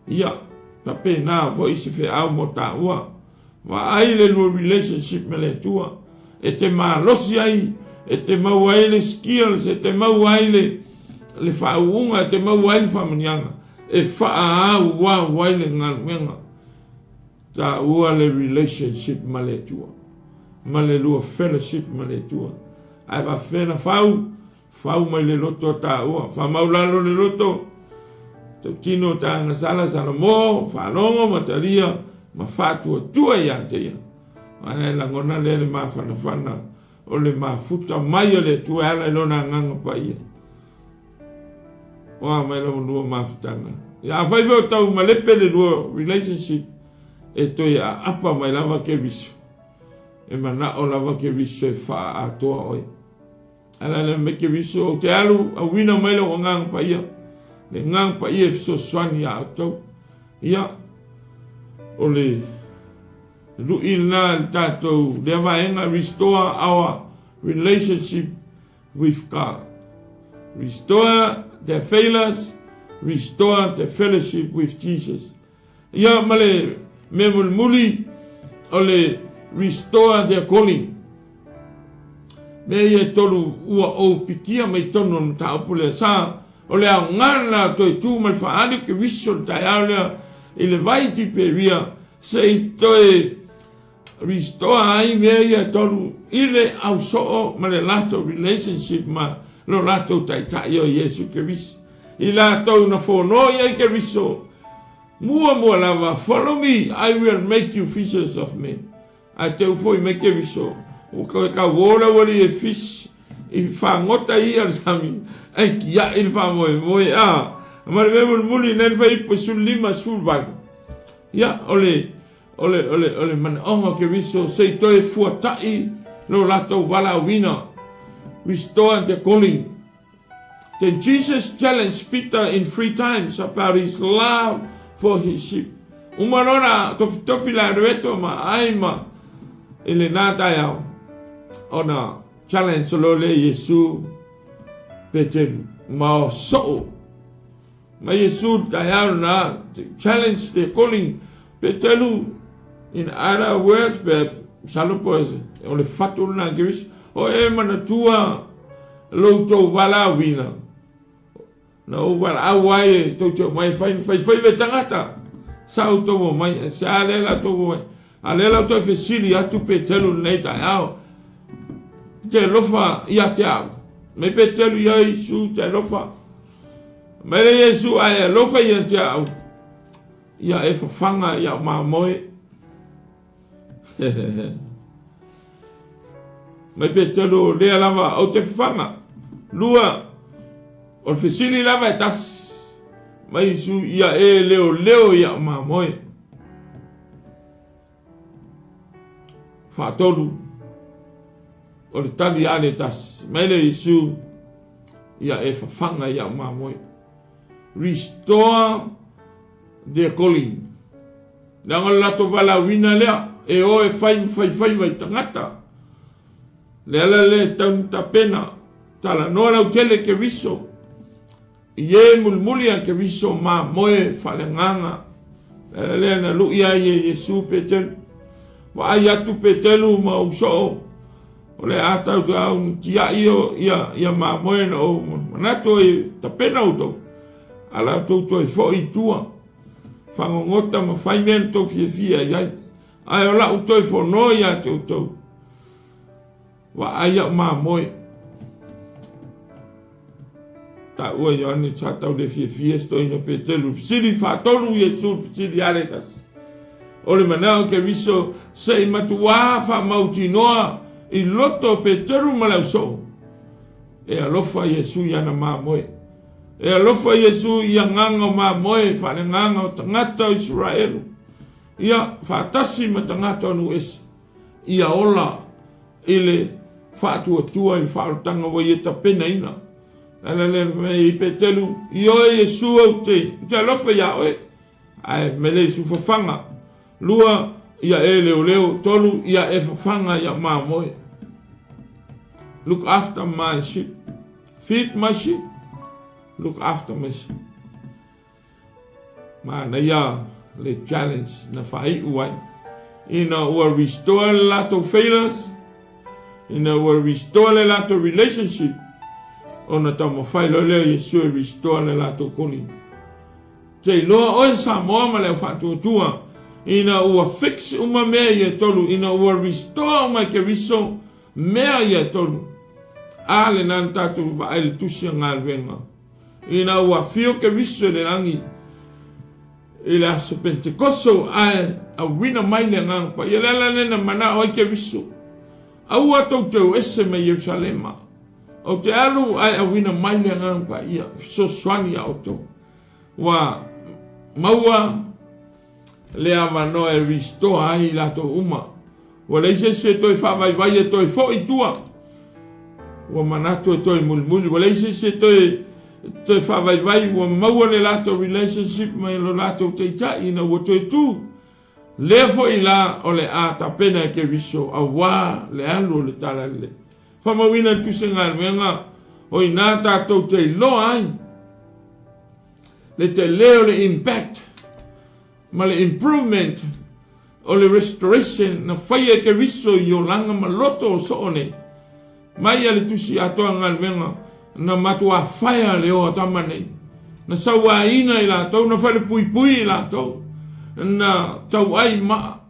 Ia, faapena foi se feau mo taua. Vaai le lua relationship ma le Atua e te malosi ai, e te maua ai le skills, e te maua ai le le faauuga, e te maua ai le faamanuiaga e faaauau ai le galuega. Taua le relationship ma le Atua, ma le lua fellowship ma le Atua. Ae faafefea na fau? Fau mai le loto a taua, faamau lalo le loto, tautino ta agasala Salamo, faalogo ma talia ma faatuatua ia te ia. Ae lagona lea le mafanafana o le mafuta mai o le Atua e ala i lona agaga paia. O a mai lava lua mafutaga. Ia afai foi o tau malepe le lua relationship, e toe aapa mai lava Keriso. E manao lava Keriso e faaatoa oe. Ala lea mai Keriso, ou te alu, auina mai lou agaga paia, le agaga paia e fesoasoani ia outou. Ia, o le lu'i lena i le tatou lea vaega, restore our relationship with God. Restore their failures, restore the fellowship with Jesus. Ia ma le mea mulimuli o le restore their calling. Mea ia e tolu ua ou pikia mai tonu o le mataupu lea sa o le aoga lena toe tu ma le faaali o Keriso le taeao lea i le vai Tiperia se i toe restore ai mea ia e tolu i le ausoo ma le latou relationship ma lo latou Taitai o Iesu Keriso. I latou na fono i ai Keriso, muamua lava, Follow me, I will make you fishers of men. Ae teu foi mai Keriso, ua koe kauō le aualii e fish i fagota i ia le sami, ae tia'i le faamoemoe, a ma le mea mulimuli nei le faiupu e 15, 18. Ia, o le O le, o le, o le manaoga o Keriso, se i toe fuata'i lo latou valaauina. Restore the calling. Then Jesus challenged Peter in three times about his love for his sheep. Uma loa na tofitofi la Roeto ma ai ma i lena taeao ona challenge loa lea Iesu Petelu ma o soo Mai Iesu le taeao lena, challenge the calling, Petelu, in other words, pe masalo po o le fatu lena Keriso, o e manatua lo outou valaauina, na ou valaau ai e tou te omai e fai faifaiva i tagata, sa outou omai, e se a lea la outou omai, a lea la outou e fesili atu Petelu lenei taeao, te alofa ia te au. Mai Petelu ia Iesu te alofa. Mai le Iesu ae alofa ia te au, ia e fafaga i au mamoe. Mai Petelu, lea lava ou te fafaga. Lua, o le fesili lava e tasi. Mai Iesu, ia e leoleo i au mamoe. Faatolu, o le tali a le tasi. Mai le Iesu, ia e fafaga i au mamoe. Restore their calling. Leaga o le latou valaauina lea, e o e fai ma faifaiva i tagata. Le ala lea e tau na tapena, talanoa lautele Keriso. I e mulimuli a Keriso mamoe faaleagaga, le ala lea na lu'i ai e Iesu Petelu. Vaai atu Petelu ma ou soo, o le a tau te au na tia'i o ia, ia mamoe na ou manatu ai tapena outou, a la outou toe fo'i i tua, fagogota ma fai mea na tou fiafia i ai. Ae o la'u toe fono ia te outou. Vaai a'u mamoe. Taua Ioane sa tau le fiafia se toeaina Petelu fesili faatolu Iesu le fesili a le tasi. O le manao Keriso se i matuā faamautinoa i loto o Petelu ma le ausoo. E alofa Iesu i ana mamoe. E alofa Iesu i agaga o mamoe faaleagaga o tagata o Isaraelu. Ia faatasi ma tagata o nuu ese. Ia ola i le faatuatua i le faaolataga ua ia tapenaina. Le ala lea na fai mai ai Petelu, Ioe Iesu ou te, ou te alofa iā oe. Ae fai mai le Iesu, Fafaga. Lua, Ia e leoleo. Tolu, ia e fafaga ia mamoe. Look after my sheep. Feed my sheep. Look after my sheep. Manaia le challenge na faaiu ai. Ina ua restore le latou failures, ina ua restore le latou relationship, ona taumafai loa lea o Iesu e restore le latou calling. Te iloa oe Samoa ma le au faatuatua, ina ua fix uma mea ia e tolu, ina ua restore uma e Keriso mea ia e tolu. A lena na tatou vaai le tusi a galuega. Ina ua afio Keriso i le lagi i le aso Pentekoso ae auina mai le Agaga Paia, le ala lea na manao ai Keriso, Aua tou te o ese mai Ierusalema, ou te alu ae auina mai le Agaga Paia, fesoasoani ia outou. Ua maua le avanoa e restore ai i latou uma. Ua leai se isi e toe faavaivai e toe foi i tua. Ua manatu e toe mulimuli. Ua leai se isi e toe, toe faavaivai. Ua maua le latou relationship ma lo latou taitai ina ua toe tu. Lea foi la o le a tapena e Keriso auā le alu o le Tala Lelei. Faamauina le tusi galuega o inā tatou te iloa ai le tele o le impact ma le improvement o le restoration na faia e Keriso i olaga ma loto o soo nei. Mai a le tusi atoa galuega na matuā faia le oa tama nei, na sauaina i latou, na falepuipui i latou, na tauai maa,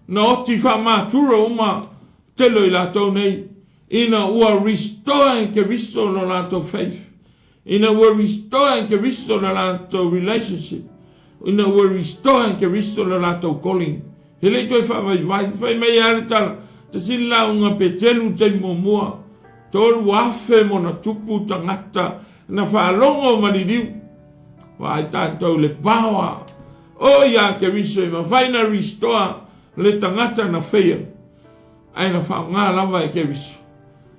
na oti faamatura uma tele o i latou nei, ina ua restore e Keriso lo latou faith, ina ua restore e Keriso lo latou relationship, ina ua restore e Keriso lo latou calling. He le i toe faavaivai, fai mai a le tala, tasi le lauga Petelu i le taimi muamua, 3,000 ma ona tupu tagata na faalogo ma liliu. Vaai tatou i le power o ia Keriso e mafai na restore le tagata na fail, ae na faaaoga lava e Keriso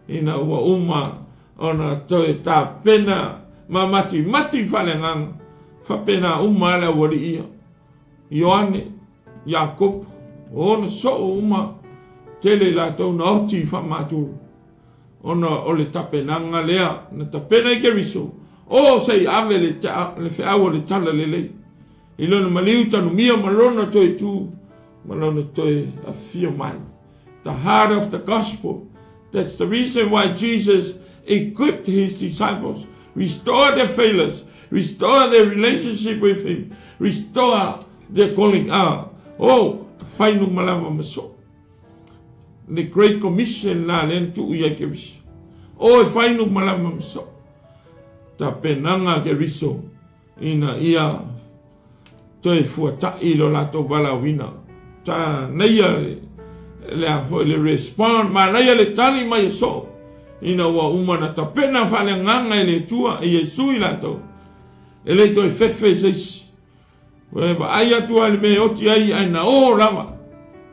ina ua uma ona toe tapena ma matimati faaleagaga, faapena uma lava le aualii ia. Ioane, Iakopo, o ona soo uma tele i latou na oti i faamaturu, ona o le tapenaga lea na tapena i Keriso, o se i ave le, le feau o le tala lelei i lona maliu tanumia ma lona toe tu ma lona toe afio mai. The heart of the gospel. That's the reason why Jesus equipped his disciples, restore their failures, restore their relationship with him, restore their calling. Ah, oh, fai nu malava maso. The Great Commission la len tu ia ke riso. Oh, fai nu malava maso. Ta penanga ke riso. Ina ia toe fuataʻi lo latou valaauina. Manaia le a foi le respond, manaia le tali mai e soo, ina ua uma na tapena faaleagaga e le Atua e Iesu i latou, e le toe fefe i se isi. Ua e vaai atu lava i le mea e oti ai ae na o lava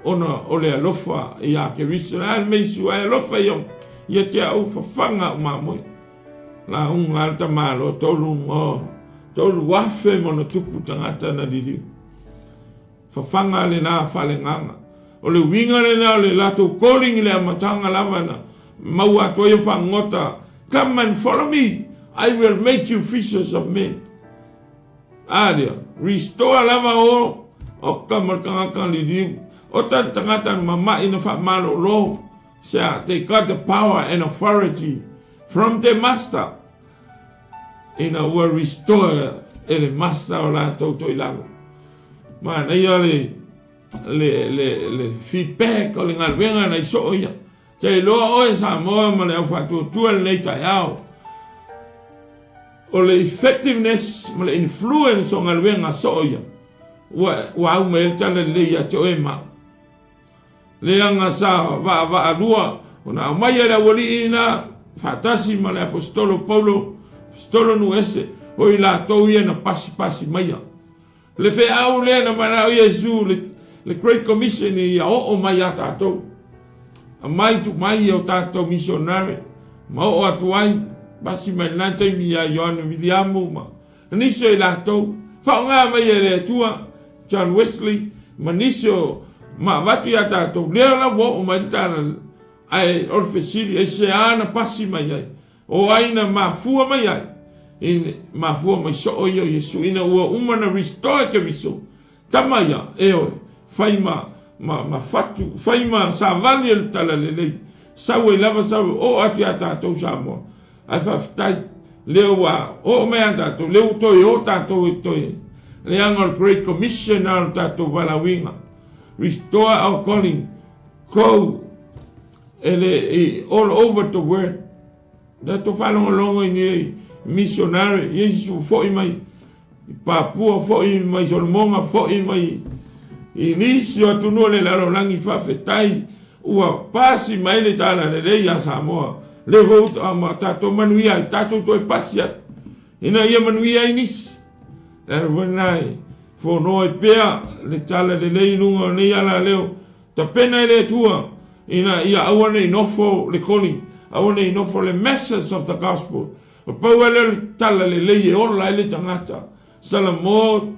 ona o le alofa ia Keriso. Le a le mea Iesu ae alofa ia ia te au fafaga o mamoe. Lauga a le tamaloa tolu mo 3,000 ma ona tupu tagata na liliu. Fafaga lena faalegaga. O le uiga lena o le latou calling i le amataga lava na maua atu ai o fagota, Come and follow me, I will make you fishers of men. A lea, restore lava o oka ma le tagata liliu. O ta tagata na mama'i na faamalolo. Sea, they got the power and authority from their master ina ua restore e le master o latou toilalo. Manaia le, le, le, le feedback o le galuega na i soo ia. Te iloa oe Samoa ma le au faatuatua lenei taeao. O le effectiveness ma le influence o galuega soo ia. Ua, ua au mai le tala lelei ia te oe ma. Leaga sa vaavaalua ona aumaia le aualii ina faatasi ma le Aposetolo Paulo, Aposetolo Nuese, o i latou ia na pasipasi maia. Le feau lea na manao Iesu le, le Great Commission ia oo mai ia tatou. Amai tu mai ia o tatou missionary, ma oo atu ai, pasi mai lena taimi ia Ioane Viliamu ma nisi o i latou, faaaoga mai e le Atua, John Wesley, ma nisi o Ma avatu iā tatou, lea la ua oo mai le tala, ae o le fesili, aisea na pasi mai ai? O ai na mafua mai ai? I mafua mai soo ia o Iesu ina ua uma na restore Keriso. Tama ia, ioe, fai ma, ma, ma fatu, fai ma savali e le talalelei. Sau ai lava sau e oo atu iā tatou Samoa. Ae faafetai, lea ua oo mai iā tatou, lea ua toe o tatou e toe leaga o le Great Commission a o le tatou valaauina. Restore our calling, go e le, i, all over the world. Lea tou faalogologo i nei missionary, Iesu foi mai i Papua, foi mai Solomoga, foi mai i nisi o atunuu o le lalolagi, faafetai ua pasi mai le talalelei ia Samoa. Lea foi ua tatou manuia ai, tatou toe pasi atu ina ia manuia ai nisi. Le ala foi lena e fonoa ai pea le talalelei i luga o nei alaleo. Tapena e le Atua ina ia aua ne i nofo le calling, aua ne i nofo le message of the gospel. O pau lava lea o le tala lelei e ola ai le tagata. Salamo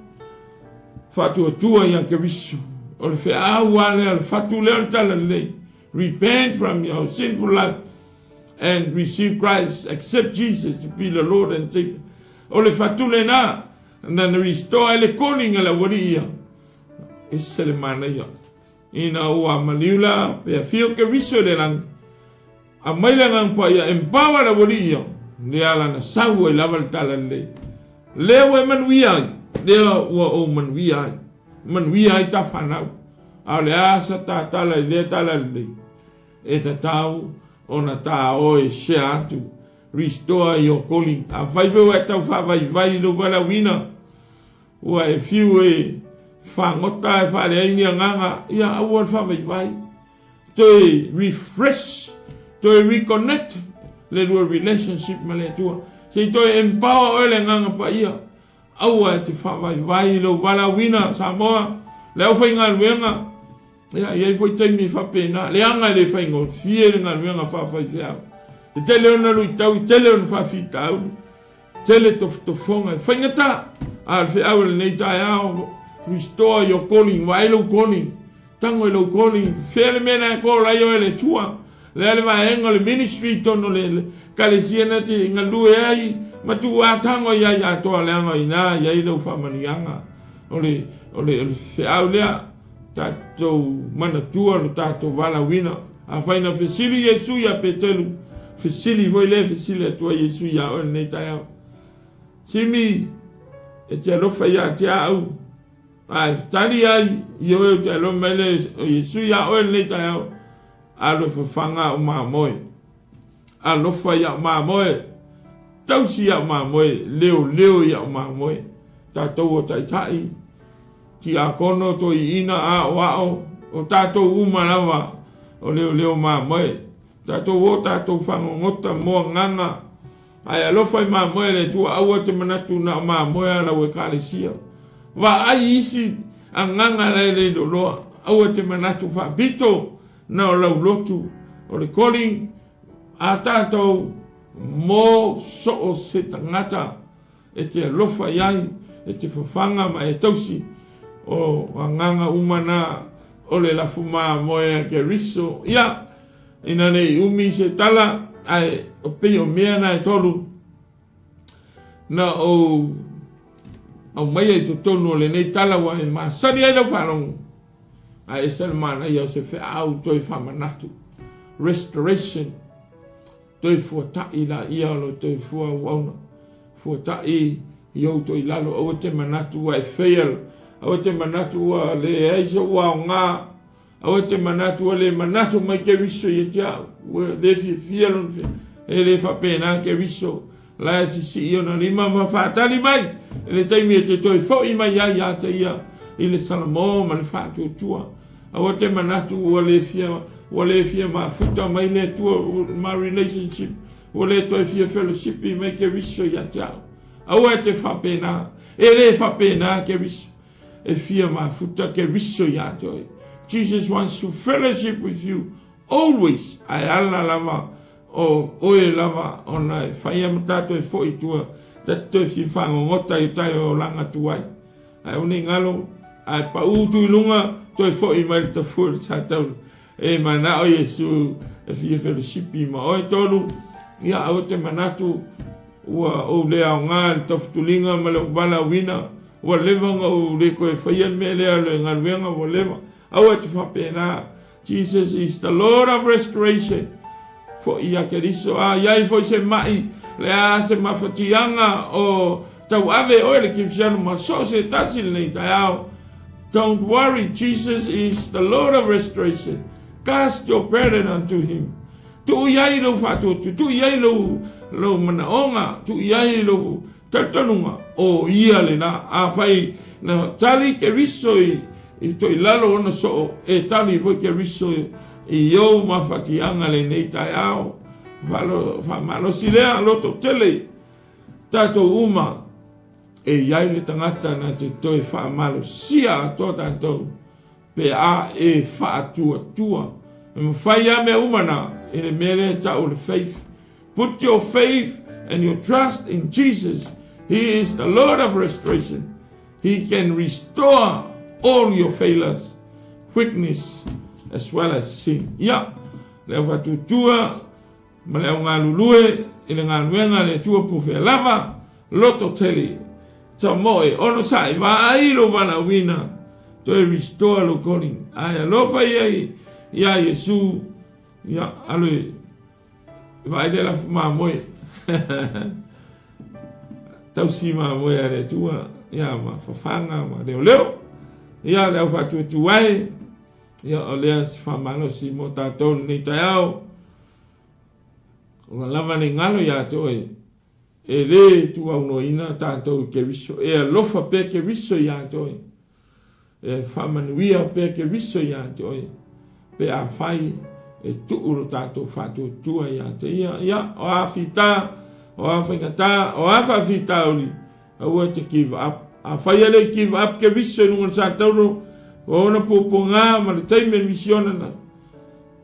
faatuatua ia Keriso. O le feau lava lea, o le fatu lea o le tala lelei. Repent from your sinful life and receive Christ, accept Jesus to be the Lord and Savior. O le fatu lena, na restore ai le calling a le aualii ia. Ese le manaia. Ina ua maliu la pe afio Keriso i le lagi, aumai le Agaga Paia, empower le aualii ia, lea lana sau ai lava le talalelei. Lea ua e manuia ai, lea ua ou manuia ai, manuia ai ta fanau. A o le a sa ta tala i lea talalelei? E tatau ona ta o e share atu, restore your calling. Afai foi ua e tau faavaivai i lou valaauina, Ua e fiu e fagota e faaleai ni agaga, ia aua le faavaivai. Toe refresh, toe reconnect le lua relationship ma le Atua. Se i toe empower oe le Agaga Paia. Aua e te faavaivai i lou valaauina, Samoa, le aufaigaluega, ia, e i ai foi taimi e faapena, leaga e le faigofie le galuega faafaifeau. E tele ona luitau, e tele ona faafitauli. Tele tofotofoga e faigata, a o le feau o lenei taeao, restore your calling, vaai lou calling, tago i lou calling, fea le mea na e call ai oe le Atua, le a le vaega o le ministry i totonu o le ekalesia na te galue ai, ma tuua tago i ai atoa leaga o ina i ai lou faamanuiaga. O le, o le, o le feau lea, tatou manatua lo tatou valaauina. Afai na fesili Iesu ia Petelu, fesili foi lea fesili atu ai Iesu ia oe lenei taeao. Simi, e te alofa ia te au, a e tali ai i oe o te alofa mai le o Iesu ia oe lenei taeao, alu e fafaga au mamoe. Alofa i au mamoe, tausi i au mamoe, leoleo i au mamoe. Tatou o taitai, Tiakono, toeaiina, aoao, o tatou uma lava o leoleo mamoe. Tatou o tatou fagogota mo agaga, ae alofa i mamoe le Atua, aua te manatu na o mamoe a lau Ekalesia. Vaai isi agaga la e le loloa, aua te manatu faapito na o lau lotu, o le calling a tatou mo so o se tagata. E te alofa i ai, e te fafaga ma e tausi, o agaga uma na o le lafu mamoe a Keriso. Ia, ina ne i umi se tala, ae o pei o mea na e tolu na ou aumaia i totonu o lenei tala ua e masani ai lau faalogo, ae ese le manaia o se feau toe faamanatu, restoration. Toe fuataʻi laia o lo toe fua auauna, fuataʻi i ou toi lalo, aua te manatu ua e fail, aua te manatu ua leai sou aoga, aua te manatu ua le manatu mai Keriso ia te au, ua le fiafia lona fia, e le faapena Keriso, la e sisii ona lima ma faatali mai i le taimi e te toe foʻi mai ai ia te ia i le Salamo ma le faatuatua. Aua te manatu ua le fia, ua le fia mafuta mai le Atua ma relationship, ua le toe fia fellowship mai Keriso ia te au. Aua e te faapena, e le faapena Keriso. E fia mafuta Keriso ia te oe. Jesus wants to fellowship with you always. Ae ala lava o oe lava ona e whaia ma tātou e foʻi tua, ta te toe fia whangongota i o tai o olaga tuai. Ae aua ne i galo, ae paʻū tu i luga, Toe foʻi mai le tafua i le satauro. E manao Iesu e fia felosipi ma oe. Tolu, Ia, aua te manatu ua ou le aoga i le taufutuliga ma le ou valaauina, ua leva ona ou le toe faia le mea lea o le galuega, ua leva. Aua e te faapena. Jesus is the Lord of restoration. Foʻi ia Keriso, a i ai foi se maʻi, le a se mafatiaga o tauave oe le Kerisiano ma so o se tasi lenei taeao. Don't worry, Jesus is the Lord of restoration. Cast your burden unto him. Tuu i ai lou faatuatu, tuu i ai lou, lou manaoga, tuu i ai lou talitonuga, o ia lena. Afai na tali Keriso i, i toilalo ona soo, e tali foi Keriso i ou mafatiaga lenei taeao. Faamalosi lea, loto tele, tatou uma, e i ai le tagata na te toe faamalosia atoa tatou pe a e faatuatua. E mafai lava mea uma na i le mea lea e tau o le faith. Put your faith and your trust in Jesus. He is the Lord of restoration. He can restore all your failures, weakness as well as sin. Ia, le au faatuatua ma le au galulue i le galuega a le Atua pufea lava, loto tele, tamoe, onosai, vaai lou valaauina, toe restore lou calling. Ae alofa ia iā Iesu, ia, alu e vaai le lafu mamoe. Tausi mamoe a le Atua, ia, ma fafaga ma leoleo. Ia, le au faatuatuae, Ia, o lea se faamalosi mo tatou lenei taeao. Ua lava le galo iā te oe, e lē tuuaunoaina tatou i Keriso. E alofa pea Keriso iā te oe. E faamanuia pea Keriso iā te oe. Pe afai e tuu lo tatou faatuatua iā te ia. Ia, o a fita, o a faigata, o a faafitauli, Aua e te give up. Afai e le i give up Keriso i luga o le satauro, ua ona puapuaga ma le taimi o le misiona na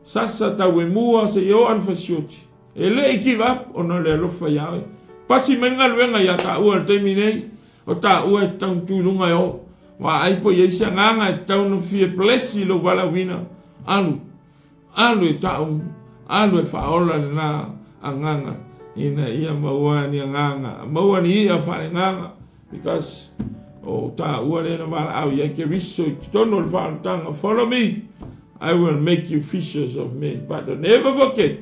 sasa tau e mua seia oo ana fasioti. E le i give up ona o le alofa iā oe. Pasi mai galuega iā taua i le taimi nei, o taua e tatau ona tu i luga e oo. Vaai po i ai se agaga e tatau ona fia bless i lou valaauina, alu. Alu e ta'u, alu e faaola lena agaga ina ia maua ni agaga, maua ni i'a faaleagaga, because o tāua lea na valaau i ai Keriso i totonu o le faaolataga, follow me, I will make you fishers of men. But never forget,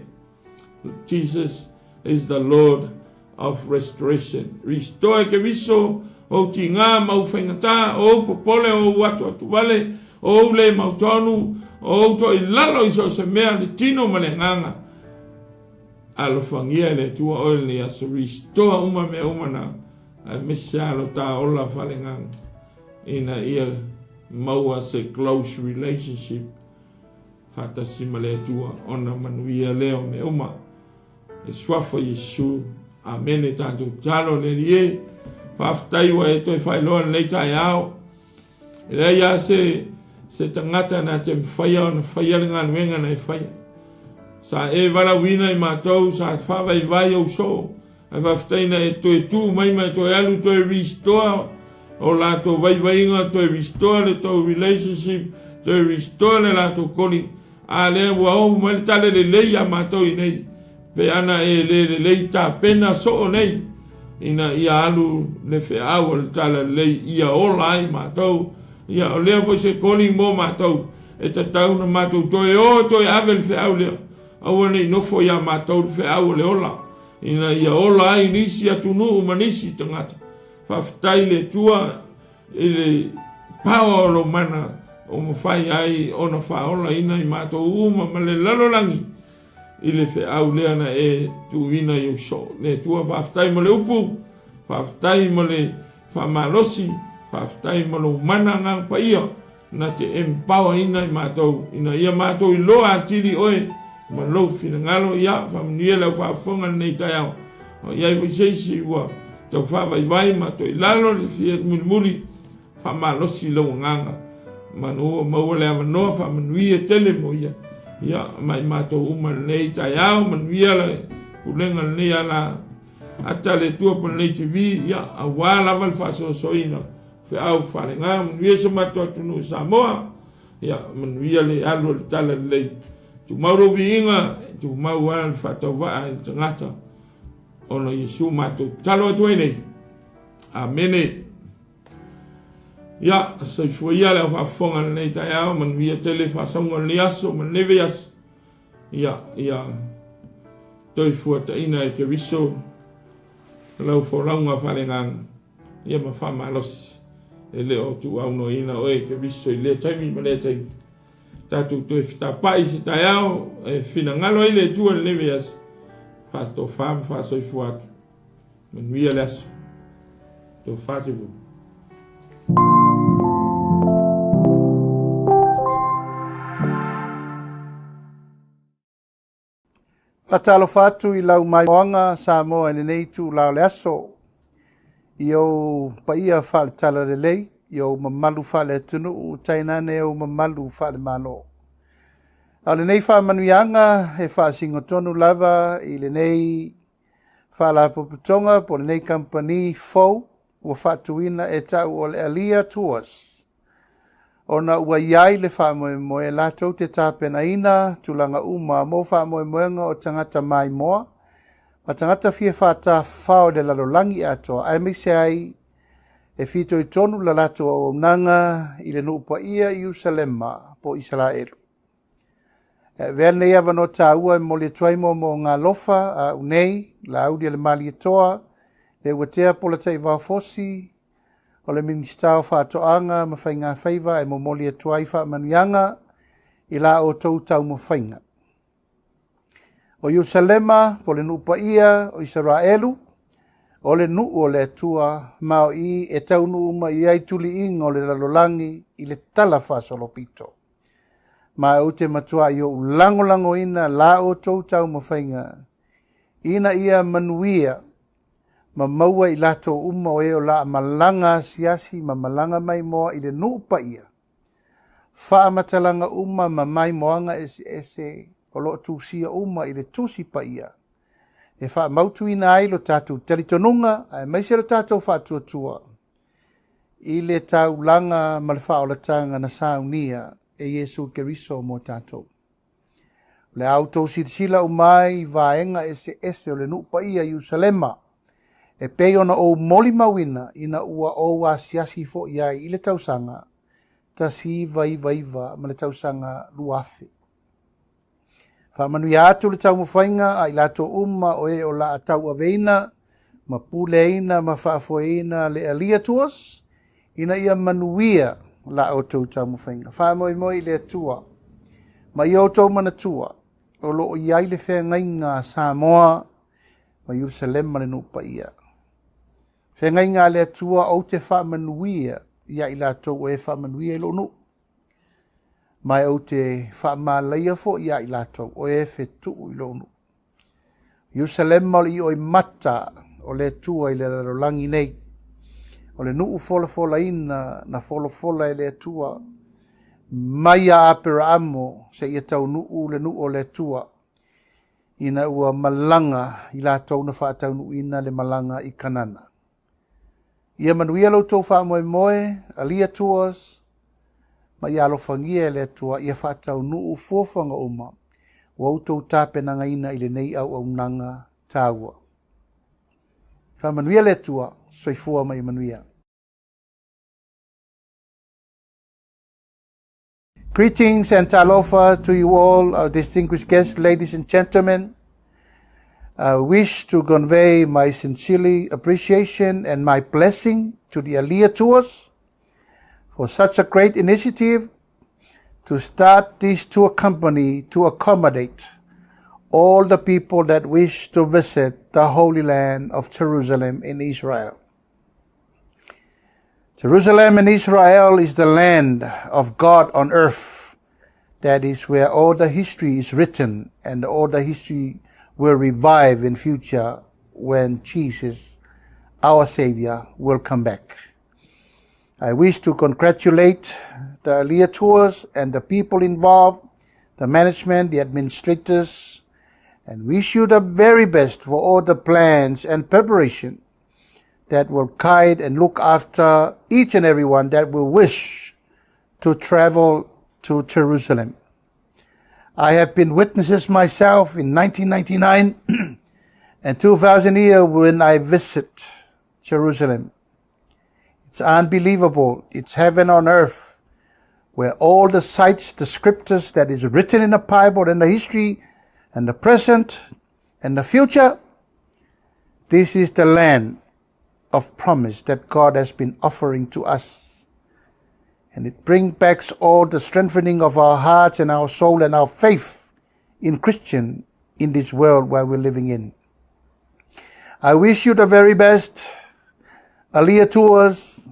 Jesus is the Lord of restoration. Restore Keriso, o ou tigā ma ou faigata, o ou popole, o ou atuatuvale, o ou lē mautonu, o ou toʻi lalo i so o se mea, le tino ma le agaga. Alofagia e le Atua oe lenei aso, restore uma mea uma na, aemaise lava lo ta ola faaleagaga, ina ia maua se close relationship faatasi ma le Atua, ona manuia lea o mea uma. E suafa Iesu. Amene tatou tatalo le Alii e. Faafetai ua e toe faailoa lenei taeao. E leai lava se, se tagata na te mawhaia ona whaia le galuega na e whaia. Sa e valauina i matou, sa whavaivai ou soo, ae faafetai na e toe tū mai ma e toe alu toe restore o latou vaivaiga, toe restore le tou relationship, toe restore le latou calling. A lea ua ou mai le tala lelei iā matou i nei, pe ana e le lelei tapena soo nei, ina ia alu le feau o le tala lelei ia ola ai matou. Ia, o lea foi se calling mo matou, e tatau ona matou toe o toe ave le feau lea, aua ne i nofo iā matou le feau o le ola, ina ia ola ai nisi atunuu ma nisi tagata. Faafetai i le Atua I le power o lou mana o mafai ai ona faaolaina i matou uma ma le lalolagi i le feau lea na e tuuina i ou soo. Le Atua faafetai mo le upu, faafetai mo le faamalosi, faafetai mo lou mana Agaga Paia na te empower ina i matou ina ia matou iloa atili oe ma lou finagalo. Ia faamanuia le au faafofoga lenei taeao. O i ai foi se isi ua tau faavaivai ma toilalo le fia mulimuli, faamalosi lou agaga. Manu ua maua le avanoa faamanuia tele mo ia. Ia, ma i matou uma lenei taeao, manuia le pulega lenei ala ata le Atua po lenei TV, ia, aua lava le faasoasoaina feau faalegaga, manuia so matou atunuu Samoa. Ia, manuia le alu o le tala lelei. Tumau lou viiga, e tumau lava le faatauvaa i le tagata, ona o Iesu matou tatalo atu ai nei. Amene. Ia, soifua ia le au faafofoga i lenei taeao, manuia tele faasauga o lenei aso ma lenei vaiaso. Ia, ia, toe fuataina e Keriso lau folauga faaleagaga, ia ma faamalosi. E le o tuuaunoaina oe e Keriso i lea taimi ma lea taimi. Tatou toe fetapa'i i se taeao e finagalo ai le Atua i lenei vaiaso, faatofa ma faasoifua atu. Manuia le aso. Tofa soifua. Faatalofa atu i lau maimoaga Samoa i lenei itula o le aso, i ou paia faale-talalelei, i ou mamalu faale-atunuu, tainane ou mamalu faale-Malo. A o lenei faamanuiaga e faasinotonu lava i lenei Faalapotopotoga po o lenei kamupani fou ua faatuina e ta'u o le Alia Tours, ona ua i ai le faamoemoe latou te tapenaina tulaga uma mo faamoemoega o tagata maimoa ma tagata fia faatafafao i le lalolagi atoa, aemaise ai e fitoitonu la latou auaunaga i le nuu paia i Ierusalema po o Isaraelu. E avea lenei avanoa taua e momoli atu ai moomooga alofa a au nei, Laauli a le Malietoa, Leuatea Polataivao Fosi, o le Minisita o Faatoaga ma Faigafaiva e momoli atu ai faamanuiaga i la outou taumafaiga. O Ierusalema, po o le nuu paia o Isaraelu, o le nuu o le Atua, ma o i e taunuu mai ai tuliiga o le lalolagi i le tala faasolopito. Ma ou te matuai ou lagolagoina la outou taumafaiga ina ia manuia ma maua i latou uma o e o la malaga asiasi ma malaga maimoa i le nuu paia, faamatalaga uma ma maimoaga eseese o lo o tusia uma i le Tusi Paia e faamautuina ai lo tatou talitonuga aemaise lo tatou faatuatua i le taulaga ma le faaolataga na saunia e Iesu Keriso mo tatou. O le a outou silasila uma ai i vaega eseese o le nuu paia i Ierusalema, e pei ona ou molimauina ina ua ou asiasi foi ai i le tausaga 1999 ma le tausaga 2000. Faamanuia atu le taumafaiga a i latou uma o e o la a tauaveina ma puleaina ma faafoeina le Alia Tours ina ia manuia la outou taumafaiga. Faamoemoe i le Atua ma ia outou manatua o lo o i ai le feagaiga a Samoa ma Ierusalema le nuu paia. Feagaiga a le Atua ou te faamanuia ia i latou o e faamanuia i lou nuu. Ma e ou te faamalaia foi ia i latou o e fetuu i lou nuu. Ierusalema o le ioimata o le Atua i le lalolagi nei. O le nuu folafolaina na folafola e le Atua mai ia Aperaamo seia taunuu le nuu o le Atua ina ua malaga i latou na faataunuuina le malaga i Kanana. Ia manuia lo outou faamoemoe, Alia Tours, ma ia alofagia e le Atua ia faataunuu fuafuaga uma ua outou tapenagaina i lenei auaunaga taua. Faamanuia le Atua, soifua ma ia manuia. Greetings and talofa to you all, our distinguished guests, ladies and gentlemen. I wish to convey my sincere appreciation and my blessing to the Alia Tours for such a great initiative to start this tour company to accommodate all the people that wish to visit the Holy Land of Jerusalem in Israel. Jerusalem in Israel is the land of God on earth. That is where all the history is written and all the history will revive in future when Jesus, our Savior, will come back. I wish to congratulate the Alia Tours and the people involved, the management, the administrators, and wish you the very best for all the plans and preparation that will guide and look after each and every one that will wish to travel to Jerusalem. I have been witnesses myself in 1999 and 2000 year when I visit Jerusalem. It's unbelievable. It's heaven on earth where all the sites, the scriptures that is written in the Bible and the history and the present and the future, this is the land of promise that God has been offering to us. And it brings back all the strengthening of our hearts and our soul and our faith in Christian in this world where we're living in. I wish you the very best, Aliyah Tours,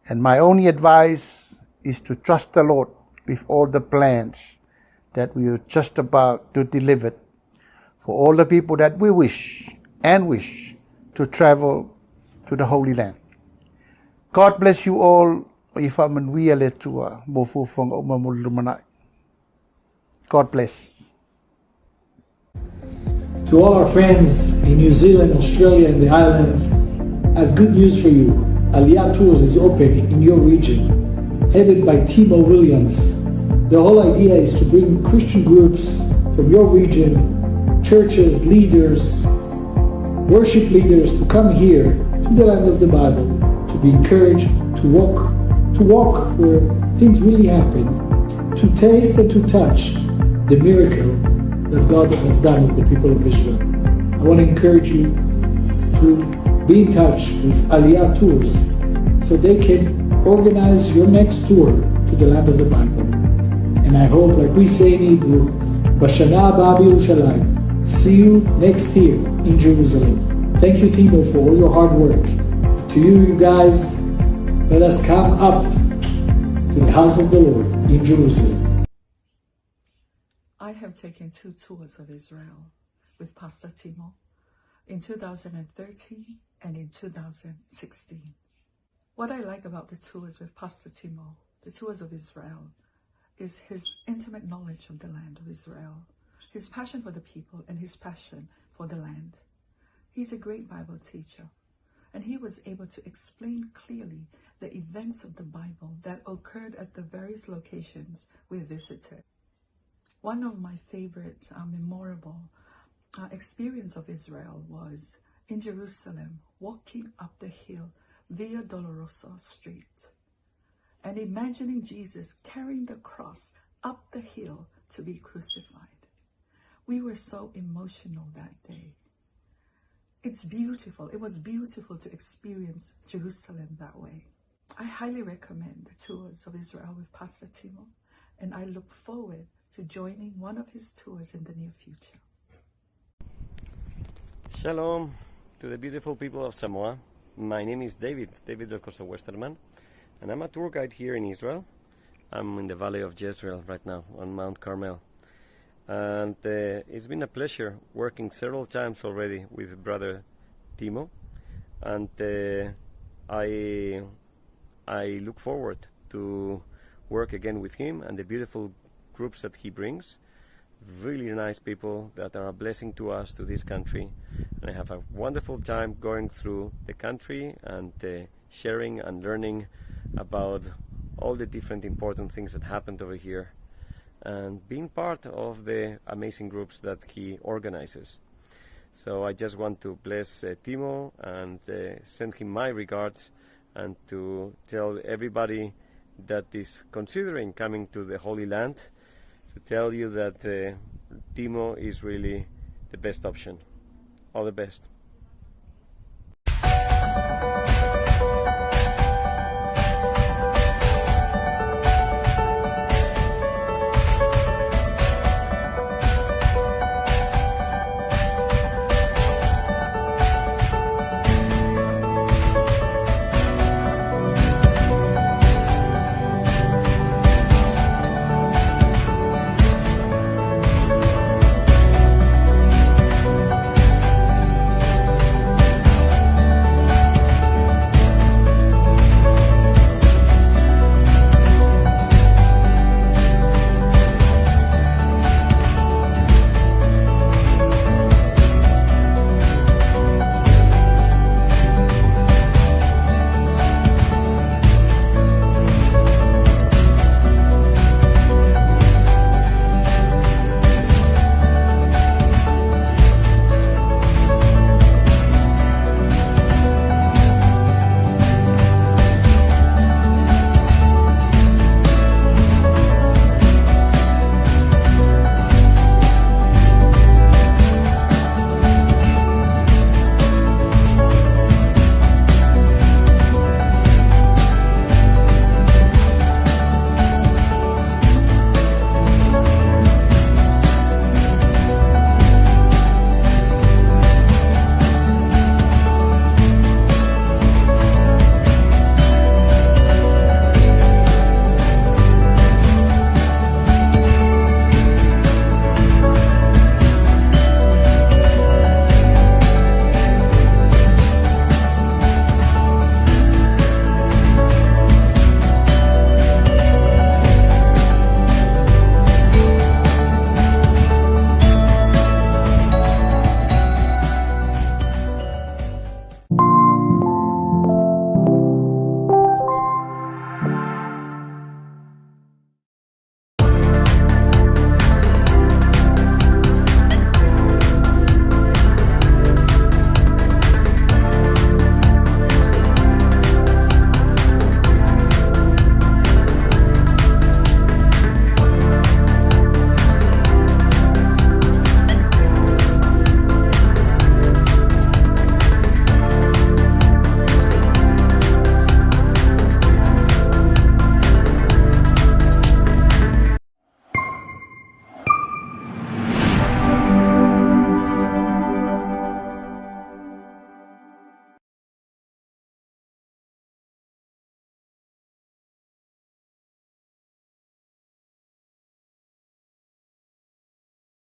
and my only advice is to trust the Lord with all the plans that we are just about to deliver for all the people that we wish and wish to travel to the Holy Land. God bless you all. God bless. To all our friends in New Zealand, Australia, and the islands, I have good news for you. Aliyah Tours is open in your region, headed by Timo Williams. The whole idea is to bring Christian groups from your region, churches, leaders, worship leaders to come here to the land of the Bible, to be encouraged to walk where things really happen, to taste and to touch the miracle that God has done with the people of Israel. I want to encourage you to be in touch with Aliyah Tours so they can organize your next tour to the land of the Bible. And I hope, like we say in Hebrew, בשנה הבאה בירושלים. See you next year in Jerusalem. Thank you, Timo, for all your hard work. To you guys, let us come up to the house of the Lord in Jerusalem. I have taken 2 tours of Israel with Pastor Timo in 2013 and in 2016. What I like about the tours with Pastor Timo, the tours of Israel, is his intimate knowledge of the land of Israel, his passion for the people and his passion for the land. He's a great Bible teacher, and he was able to explain clearly the events of the Bible that occurred at the various locations we visited. One of my favorite memorable experience of Israel was in Jerusalem, walking up the hill Via Dolorosa Street and imagining Jesus carrying the cross up the hill to be crucified. We were so emotional that day. It's beautiful. It was beautiful to experience Jerusalem that way. I highly recommend the tours of Israel with Pastor Timo, and I look forward to joining one of his tours in the near future. Shalom to the beautiful people of Samoa. My name is David Del Coso Westerman, and I'm a tour guide here in Israel. I'm in the Valley of Jezreel right now on Mount Carmel. And it's been a pleasure working several times already with Brother Timo, and I look forward to work again with him and the beautiful groups that he brings. Really nice people that are a blessing to us, to this country. And I have a wonderful time going through the country and sharing and learning about all the different important things that happened over here, and being part of the amazing groups that he organizes. So I just want to bless Timo and send him my regards, and to tell everybody that is considering coming to the Holy Land, to tell you that Timo is really the best option. All the best.